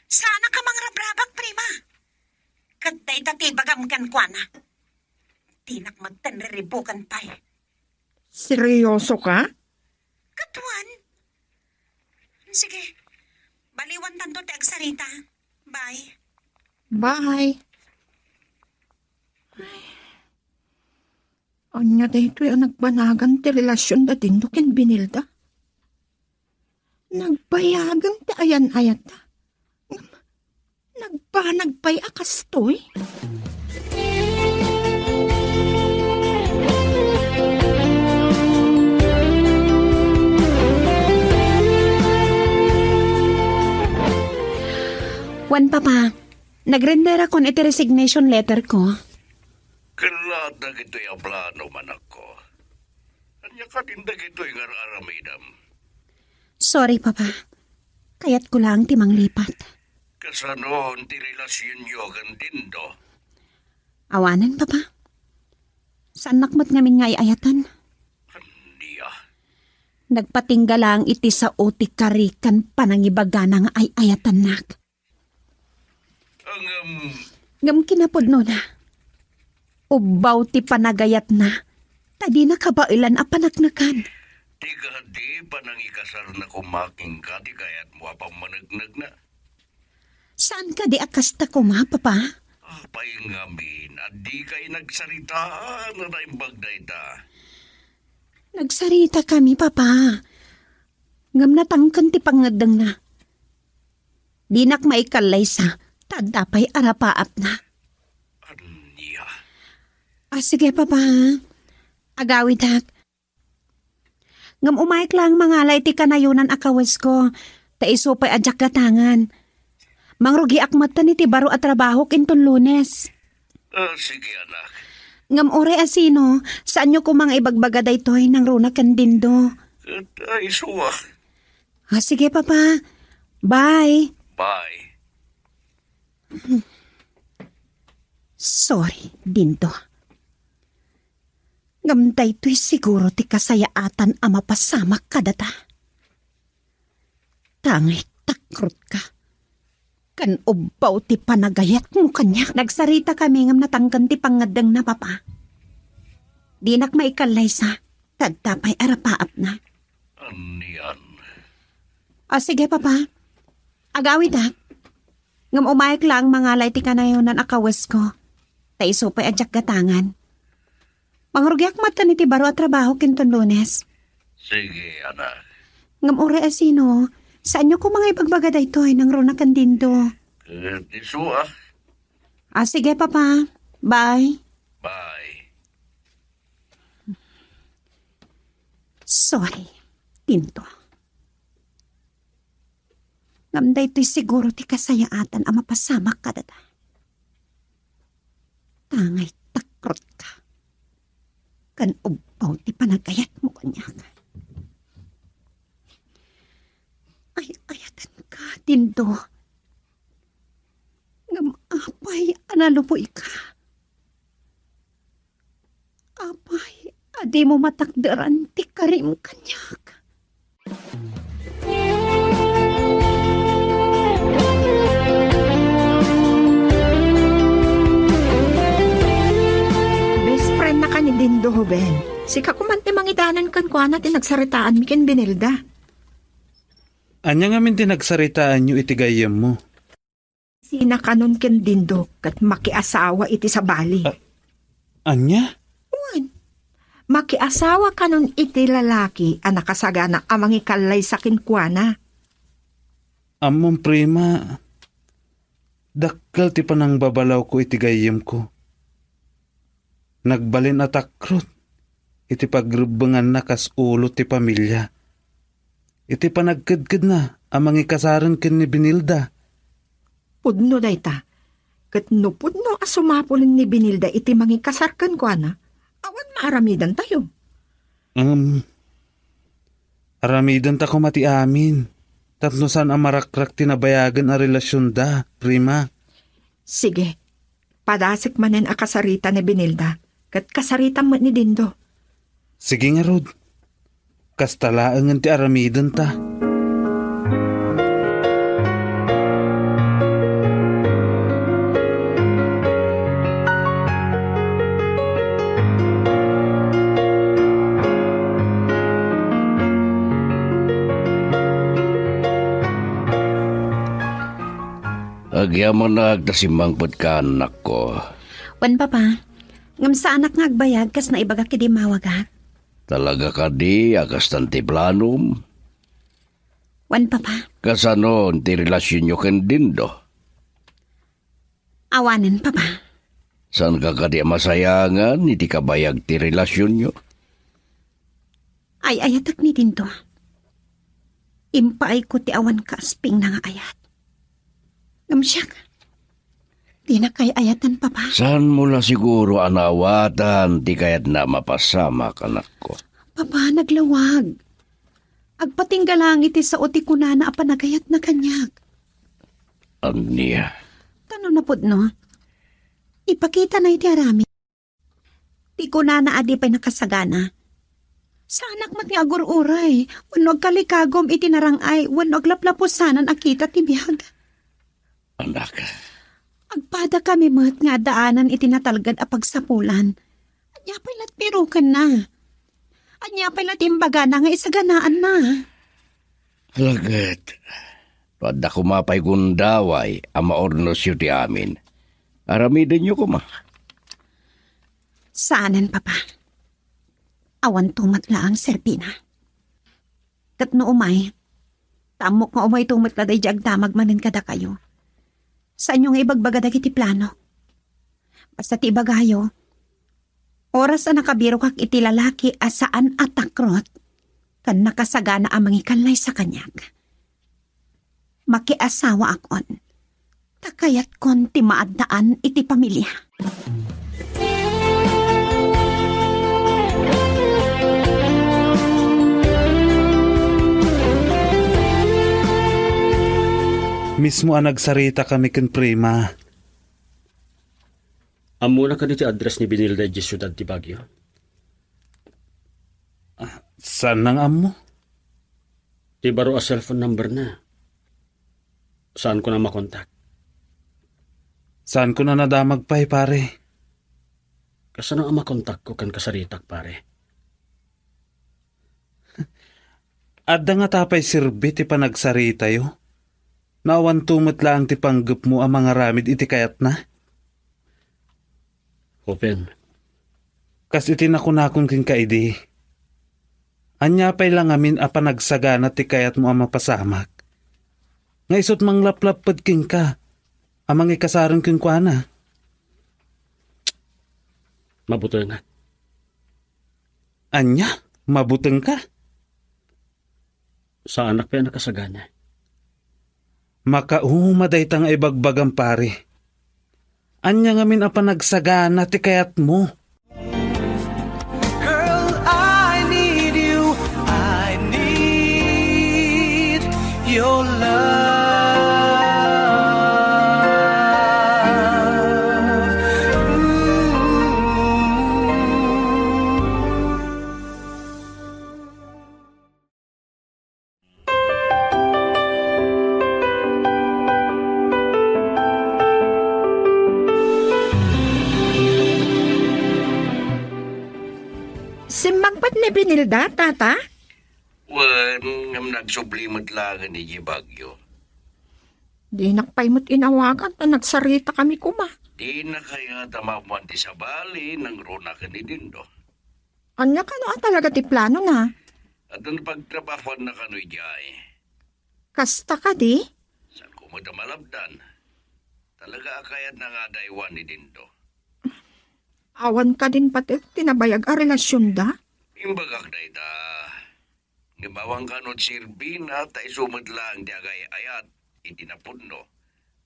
Saannak a mangrabrabak, prima. Ket dayta ti ibagam kenkuana. Dinak metten riribuken pay. Seryoso ka? Ket wen. Sige, baliwantanto ti agsarita. Bye. Bye. Ay. Ania daytoy a nagbanagan ti relasion da Dindo ken Benilda? Nagbayagen ti ayan-ayatta. Ngem nagbanag pay a kastoy? Wen, Papa, nagrenderakon iti resignation letter ko. Ken la dagitoy a plano, anakko. Ania kadin dagitoy nga ar-aramidem? Sorry, Papa. Kayatko laeng ti manglipat. Kasano ti relasionyo ken Dindo? Awanen, Papa. Saannak met ngamin nga ay-ayaten. Ania? Nagpatingga laeng iti sao ti kari ken panangibagana nga ay-ayatennak. Ngem, ngem kinapudnona, ubbaw ti panagayatna, ta dina kabaelan a paneknekan. Ti kadi panangikasarna koma kenka ti kayatmo a pammaneknekna? Saan kadi a kasta koma, Papa? Apay ngamin a dikay nagsaritaan a naimbag dayta? Nagsaritakami, Papa. Ngem natangken ti pangngeddengna. Dinak maikallaysa, ta adda pay arapaapna. Ania? Ah, sige, Papa. Agawidak. Ngem umayek laeng mangala iti kanayonan a kawesko, ta isu pay a diak gatangen. Mangrugiak metten iti baro a trabahok inton Lunes. Ah, sige, anak. Ngem uray a sino, saanyo koma nga ibagbaga daytoy nangruna ken Dindo. Ket, ah, isu a. Ah, sige, Papa. Bye. Bye. Sorry, Dindo. Ngem daytoy siguro ti kasayaatan a mapasamak kadata. Tangay takrotka. Ken ubbaw ti panagayatmo kaniak. Nagsaritakami ngem natangken ti pangngeddengna, Papa. Dinak maikallaysa, ta adda pay arapaapna. Anian? Ah, sige, Papa. Agawidak. Ngem umayek laeng mangala iti kanayonan a kawesko. Ta isu pay a diak gatangen. Mangrugiak metten iti baro a trabahok inton Lunes. Sige, anak. Ngem uray a sino, saanyo koma nga ibagbaga daytoy nangruna ken Dindo. Ket isu a. Ah, sige, Papa. Bye. Sorry, Dindo. Ngem daytoy siguro ti kasayaatan a mapasamak kadata. Tangay takrotka. Ken ubbaw ti panagayatmo kaniak. Ay-ayatenka, Dindo. Ngem apay a nalubuyka? Apay a dimo matakderan ti karim kaniak? Best friend na ka ni Dindo, Ruben. Sika koma ti mangidanan kenkuana ti nagsaritaanmi ken Benilda. Ania ngamin ti nagsaritaanyo iti gayyemmo? Sina kanon ken Dindo ket makiasawa iti sabali. A-, ania? Wen, makiasawa kanon iti lalaki a nakasagana a mangikallaysa kenkuana. Ammom, Prima, dakkel ti panangbabalawko iti gayyemko. Nagbalin a takrot iti pagrebbenganna kas ulo ti pamilia, iti panagkedkedna a mangikasaren ken ni Benilda. Pudno dayta, ket no pudno a sumapulen ni Benilda iti mangikasar kenkuana, awan maaramidantayo. Ngem, aramidenta koma ti amin, tapno saan a marakrak ti nabayagen a relasionda, Prima. Sige, padasek manen a kasarita ni Benilda, ket kasaritam met ni Dindo. Sige ngarud, kasta laengen ti aramidenta. Agyamanak ta simmangpetka, annakko. Wen, Papa. Ngem saanak nga agbayag kas naibagak idi immawagak. Talaga kadi a kastan ti planom? Wen, Papa. Kasano ti relasionyo ken Dindo? Awanen, Papa. Saanka kadi a masayangan iti kabayag ti relasionyo? Ay-ayatek ni Dindo. Impaayko ti awan kaaspingna nga ayat. Ngem siak, dinak ay-ayatan, Papa. Saanmo la siguro a naawatan ti kayatna a mapasamak, anakko? Papa, naglawag. Agpatingga laeng iti sao ti kunana a panagayatna kaniak. Ania? Ta no napudno, ipakitana iti aramid. Ti kunana a di pay nakasagana. Saanak met nga agur-uray, wenno agkalikagum iti narang-ay, wenno aglaplapusanan a kita ti biag. Anak. Agpadakami met nga addaanan iti natalged a pagsapulan. Ania pay la ti pirukenna? Ania pay la ti imbagana nga isaganaanna? Alagad, no adda koma pay gundaway a maurnosyo ti amin, aramidenyo koma. Saanen, Papa. Awanto met laeng serbina. Ket no umay, ta ammok nga umayto met la daydi agdamag manen kadakayo. Saanyo nga ibagbaga dagiti plano. Basta ti ibagayo, oras a nakabirokak iti lalaki a saan a takrot ken nakasagana a mangikallaysa kaniak, makiasawaakon, ta kayatkon ti maaddaan iti pamilia. Mismo a nagsaritakami ken Prima. Ammona kadi ti address ni Benilda idiay siudad ti Baguio? Ah, saan nga ammo? Ti baro a cellphone number na. Saanko na makontak. Saanko na nadamag pay, pare. Kasano a makontakko ken kasaritak, pare? Adda ngata pay serbi ti panagsaritayo? No awanto met laeng ti panggepmo a mangaramid iti kayatna? Ruben. Kas iti nakunakon kenka idi, ania pay la ngamin a panagsagana ti kayatmo a mapasamak, nga isut' manglaplapped kenka a mangikasaren kenkuana? Mabutengak. Ania? Mabutengka? Saanak pay a nakasagana. Makauma dayta nga ibagbagam, pare. Ania ngamin a panagsagana ti kayatmo? Girl, I need you. I need your love. Mm. Simmangpet ni Benilda, Tata? Wen, ngem nagsubli met laeng idiay Baguio. Dinak pay met inawagan ta nagsarita kami koma. Dina kayat a maammoan ti sabali nangruna ken ni Dindo. Ania kano a talaga ti planona? Adda pagtrabahoanna kano idiay. Kasta kadi? Saanko met a malabdan. Talaga a kayatna nga adaywan ni Dindo. Awan kadin batek ti nabayag a relasionda? Imbagak dayta. Ngem awan kano ti serbina ta isu met laeng ti agay-ayat iti napudno.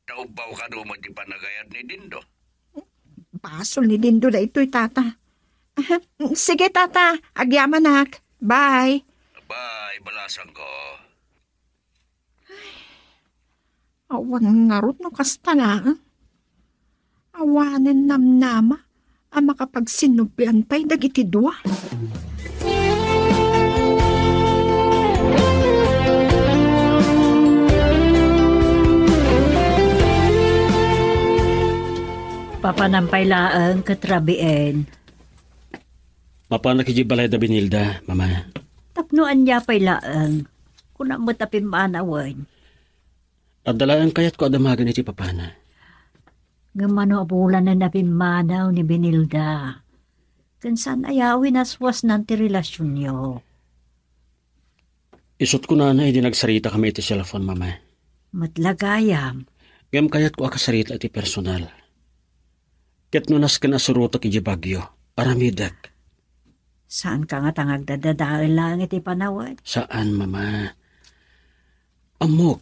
Ta ubbaw kano met ti panagayat ni Dindo. Basol ni Dindo daytoy, Tata. Sige, Tata. Agyamanak. Bye. Bye, balasangko. Awan ngarud no kasta laeng. Awanen namnama a makapagsinnublian pay dagiti dua. Papanan pay laeng ket rabien. Mapanak idiay balay da Benilda, Mama. Tapno ania pay laeng? Kunam met a pimmanawen. Adda laeng kayatko a damagen iti papana. Ngem mano a bulanen a pimmanaw ni Benilda? Ken saan aya a winaswasnan ti relasionyo? Isut' kunana idi nagsaritakami iti cellphone, Mama. Met la gayam. Ngem kayatko a kasarita iti personal. Ket no nasken a surotek idiay Baguio, aramidek. Saanka ngata nga agdadadael laeng iti panawen? Saan, Mama. Ammok,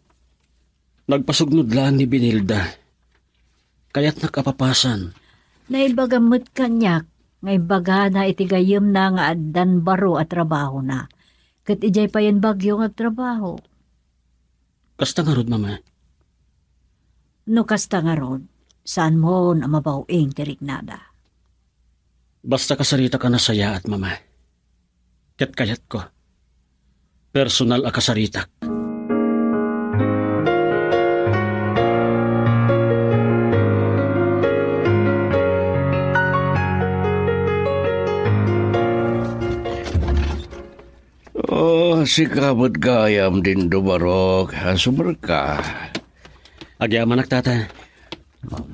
nagpasugnod laeng ni Benilda. Kayatnak a papasan. Naibagam met kaniak nga imbagana iti gayyemna nga addan baro a trabahona. Ket idiay payen Baguio nga agtrabaho. Kasta ngarud, Mama? No kasta ngarud, saanmon a mabaw-ing ti riknada. Basta kasaritaka a nasayaat, Mama. Ket kayatko. Personal a kasaritak. Oh, sika met gayam, Dindo Barok. Asumerka. Agyamanak, Tata.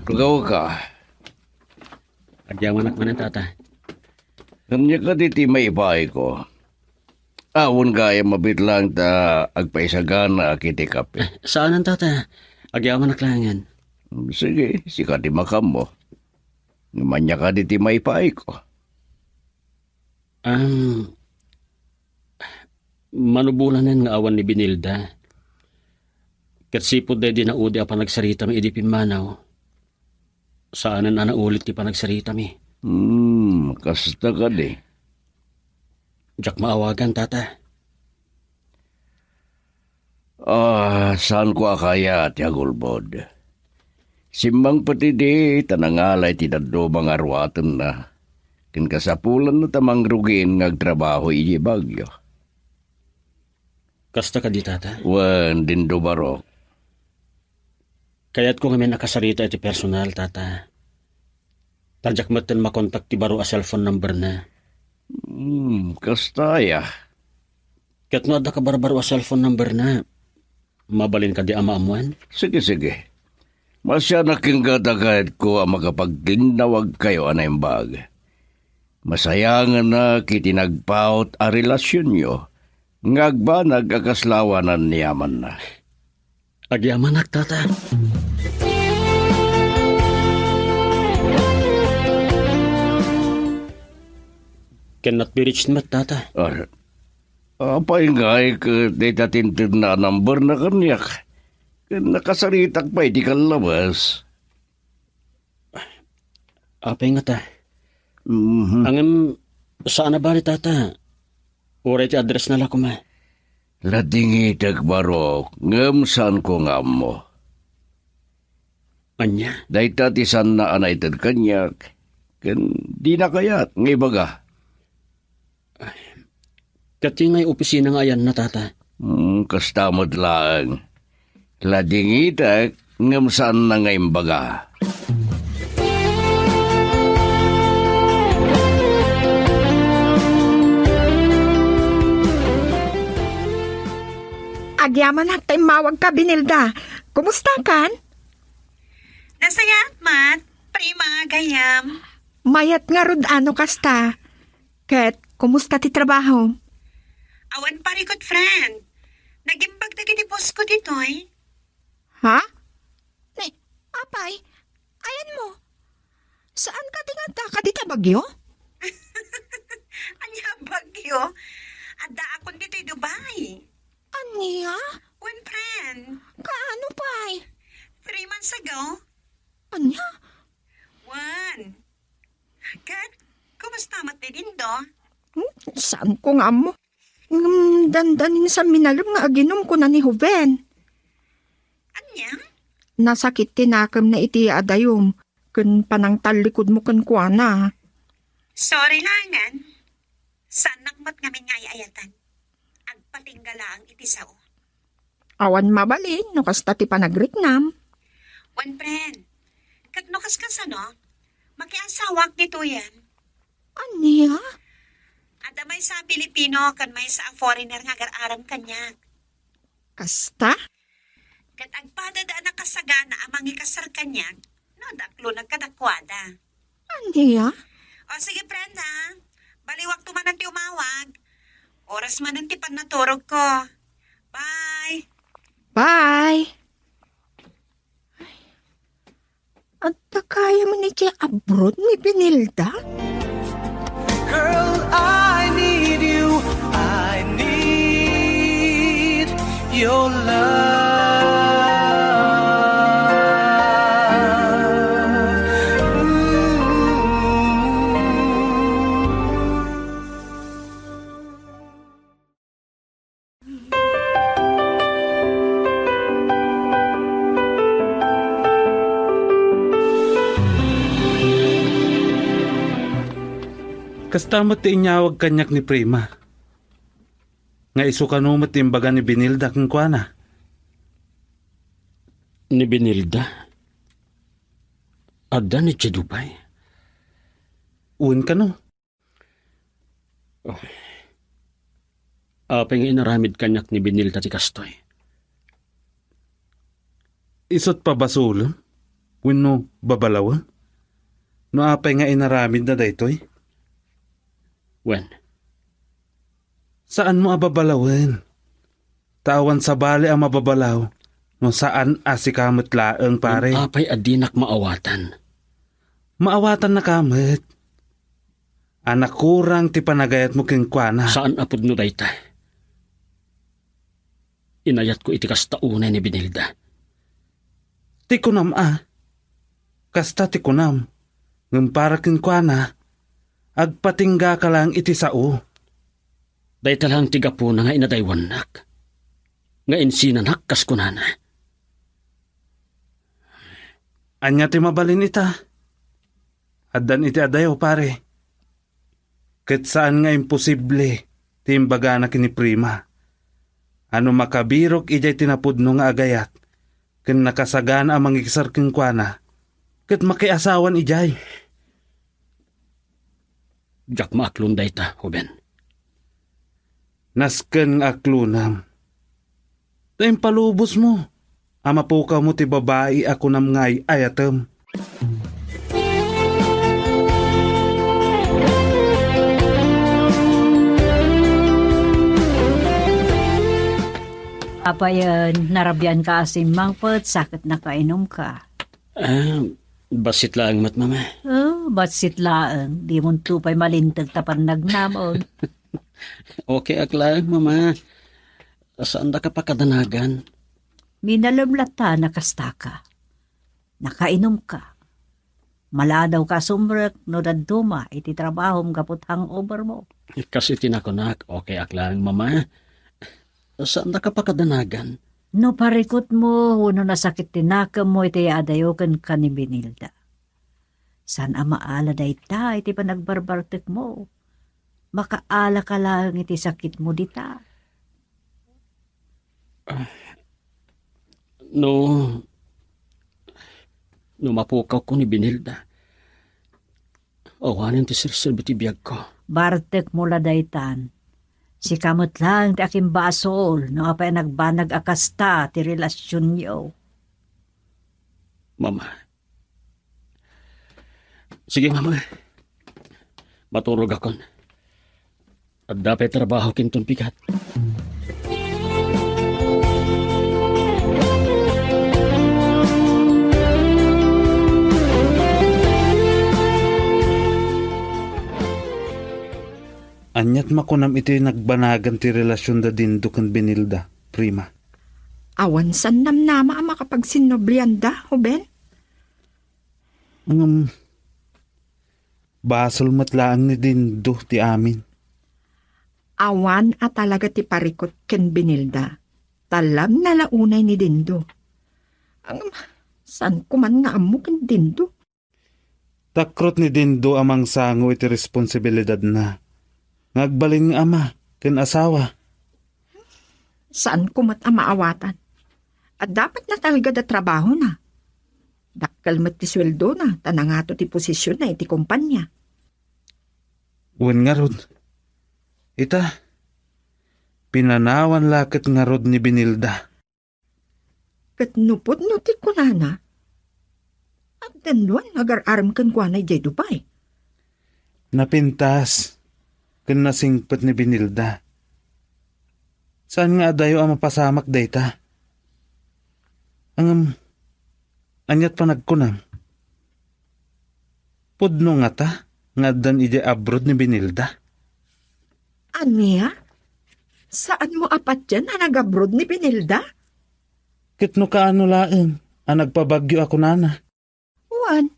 Agawka. Agyamanak manen, Tata. Ania kadi ti maipaayko? Awan gayam a bitlang ta agpaisaganaak iti kape. Saanen, Tata. Agyamanak laengen. Sige, sika ti makaammo. Ngem ania kadi ti maipaayko? Am, mano bulanen nga awan ni Benilda. Ket sipud daydi naudi a panagsaritami idi pimmanaw, saanen a naulit ti panagsaritami. Hmm, kasta kadi. Diak maawagan, Tata. Ah, saanko a kayat ti agulbod. Simmangpet idi ta nangala iti dadduma nga ruatenna, ken kasapulanna ta mangrugin nga agtrabaho idiay Baguio. Kasta kadi, Tata? Wen, Dindo Barok. Kayatko ngamin a kasarita iti personal, Tata. Ta diak metten makontak ti baro a cellphone number na. Hmm, kasta aya. Ket no adda kabarbaro a cellphone number na, mabalin kadi a maammoan? Sige, sige. Masianak ken gada kayatko a makapagtinnawagkayo a naimbag. Masayanganak iti nagpaut a relasionyo nga agbanag a kasla awanan ni amanna. Agyamanak, Tata. Cannot be reached met, Tata. Ar-, Apay ngay ket dayta tintedna a numberna kaniak? Ken nakasaritak pay ti kallabas. Apay ngata? Mhm. Ngem saan a bali, Tata. Uray ti addressna la koma. Ladingitek, Barok, ngem saanko nga ammo. Ania? Dayta ti saanna a naited kaniak, ken dina kayat nga ibaga. Ket ti ngay opisina nga ayanna, Tata? Hmm, kasta met laeng. Ladingitek, ngem saanna nga imbaga. Agyamanak ta immawagka, Benilda. Kumustakan? Nasayaat met, Prima, gayam. Mayat ngarud a no kasta. Ket, kumusta ti trabaho? Awan parikut, friend. Nagimbag dagiti boss ko ditoy. Ha? Ni, apay, ayanmo? Saan ka ti nga adda ka dita Baguio? Ania Baguio? Addaakon ditoy Dubai. Ania? Wen, friend. Kaano pay? Three months ago. Ania? Wen. Ket, kumusta met ni Dindo? Hmm, saanko nga ammo. Ngem dandanin sa minalem nga aginom, kuna ni Joven. Ania? Nasakit ti nakemna iti adayom ken panangtallikudmo kenkuana. Sorry laengen. Saannak met ngamin nga ay-ayatan. Agpatingga laeng iti sao. Awan mabalin no kasta ti panagriknam. Wen, friend, ket no kaskasano, makiasawak ditoyen. Ania? Adda maysa a Pilipino ken maysa a foreigner nga agar-arem kaniak. Kasta? Ket agpadada a nakasagana a mangikasar kaniak no adda aklonag kadakuada. Ania? O, sige, friend, ha? Baliwakto manen ti umawag. Oras manen ti pannaturogko. Bye! Bye! Adda kaya man iti abroad ni Benilda? Girl, I need you. I need your love. Kasta met ti inyawag kaniak ni Prima. Nga isu kano met ti imbaga ni Benilda kenkuana. Ni Benilda? Adda ni Dubai? Wen kano? Oh. Apay nga inaramid kaniak ni Benilda ti kastoy? Isut' pabasolem wenno babalawen no apay nga inaramidna daytoy? Wen. Saanmo a babalawen. Ta awan sabali a mababalaw no saan a sika met laeng, pare. Ngem apay a dinak maawatan? Maawatannaka met. A nakurang ti panagayatmo kenkuana. Saan a pudno dayta. Inayatko iti kasta unay ni Benilda. Ti kunam a. Kasta ti kunam. Ngem para kenkuana, agpatinggaka laeng iti sao. Dayta laeng ti gapuna nga inadaywannak, nga insinanak kas kunana. Ania ti mabalin ita? Addan iti adayo, pare. Ket saan nga imposible ti imbagana ken ni Prima a no makabirok idiay ti napudno nga agayat ken nakasagana a mangikasar kenkuana, ket makiasawan idiay. Diak maaklon dayta, Ruben. Nasken nga aklonam. Ta impalubosmo a mapukawmo ti babai a kunam nga ay-ayatem. Apayen, narabian ka a simmangpet, sa ket nakainumka. Ah, bassit laeng met, Mama. Oh, bassit laeng. Dimonto pay malinteg ta pannagnamon. Okay ak laeng, Mama. Saandaka pakadanagan. Minalem latta no kastaka. Nakainumka. Maladawka a sumrek no dadduma iti trabahom gapu ta hangover mo. Kas iti nakunak, okay ak laeng, Mama. Saandaka pakadanagan. No parikutmo wenno nasakit ti nakemmo iti adayo kenka ni Benilda, saan a maala dayta iti panagbarbartekmo. Makaalaka laeng iti sakitmo dita. Ah, no, no mapukawko ni Benilda, awanen ti serserbi ti biagko. Bartekmo la daytan. Sika met laeng ti akimbasol no apay a nagbanag a kasta ti relasionyo. Mama. Sige, Mama. Maturogakon. Adda pay trabaho kinton pigat. Aniat makunam iti nagbanagan ti relasion da Dindo ken Benilda, Prima? Awan saan namnama a makapagsinnoblianda, Ruben? Ngem, basol met laeng ni Dindo ti amin. Awan a talaga ti parikut ken Benilda. Talabna la unay ni Dindo. Ngem, saan ko man nga ammo ken Dindo? Takrot ni Dindo a mangsango iti responsibilidadna nga agbalin nga ama ken asawa. Saan ko met a maawatan. Adda met natalged a trabahona. Dakkel met ti sueldona, ta nangato ti posisionna iti kompania. Wen ngarud, ita, pinanawan la ket ngarud ni Benilda. Ket no pudno ti kunana, addan no agar-arem kenkuana idiay Dubai. Napintas ken nasingpet ni Benilda. Saan nga adayo a mapasamak dayta. Ngem, aniat panagkunam? Pudno ngata nga addan idiay abroad ni Benilda? Ania? Saanmo a patian a nag-abroad ni Benilda? Ket no kaano laeng a nagpabagyo a kunana? Wen,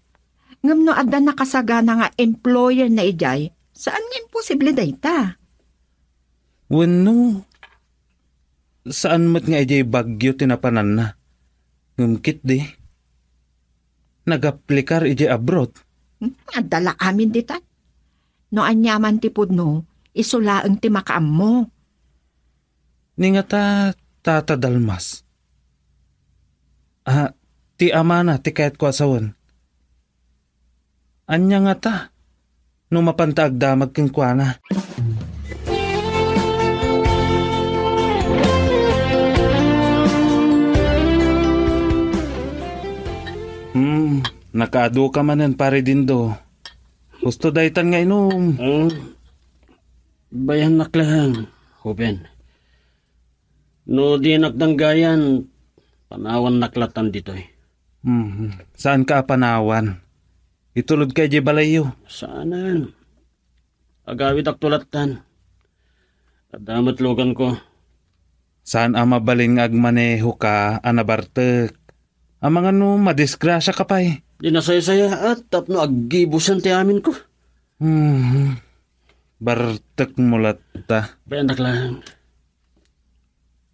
ngem no adda nakasagana nga employer na idiay, saan nga imposible dayta? Wenno, saan met nga idiay Baguio ti napananna. Ngem ketdi, nagaplikar idiay abroad. Hmm, adda la amin ditan. No aniaman ti pudno, isu laeng ti makaammo. Ni ngata, Tata Dalmas? Ah, ti amana ti kayatko a sawen. Ania ngata no mapanta agdamag kenkuana? Hmm, nakaaduka manen, Pare Dindo. Husto daytan nga inum. Hmm. Bayannak laeng, Ruben. No dinak danggayan, panawannak latan ditoy. Mhm. Saanka a panawan? Itulodka idiay balayyo. Saanen. Agawidakto latan. Adda met luganko. Saan a mabalin nga agmanehoka a nabartek? Amangan no madisgrasiaka pay. Di nasaysayaat tapno aggibusan ti aminko. Mhm. Bartekmo latta. Bayannak laeng.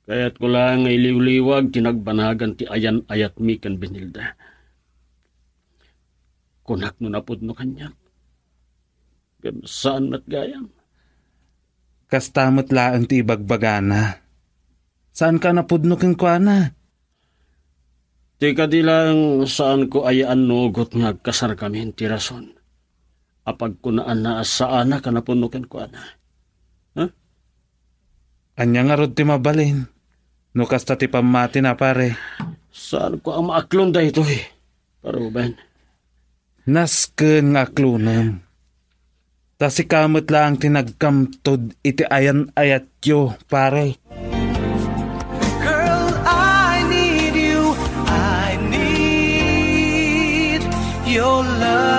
Kayatko laeng nga iliwliwag ti nagbanagan ti ayan-ayatmi ken Benilda. Kunak no napudno kaniak. Ngem saan met gayam. Kasta met laeng ti ibagbagana. Saanka a napudno kenkuana? Ti kadi laeng, saanko aya a nugot nga agkasarkamin ti rason a pagkunaanna a saanak a napudno kenkuana. Ha? Ania ngarud ti mabalin no kasta ti pammatina, pare? Saanko a maaklon daytoy, Pare Ruben. Nasken nga aklonem. Ta sika met laeng ti nagkamtod iti ayan-ayatyo, pare. Girl, I need you. I need your love.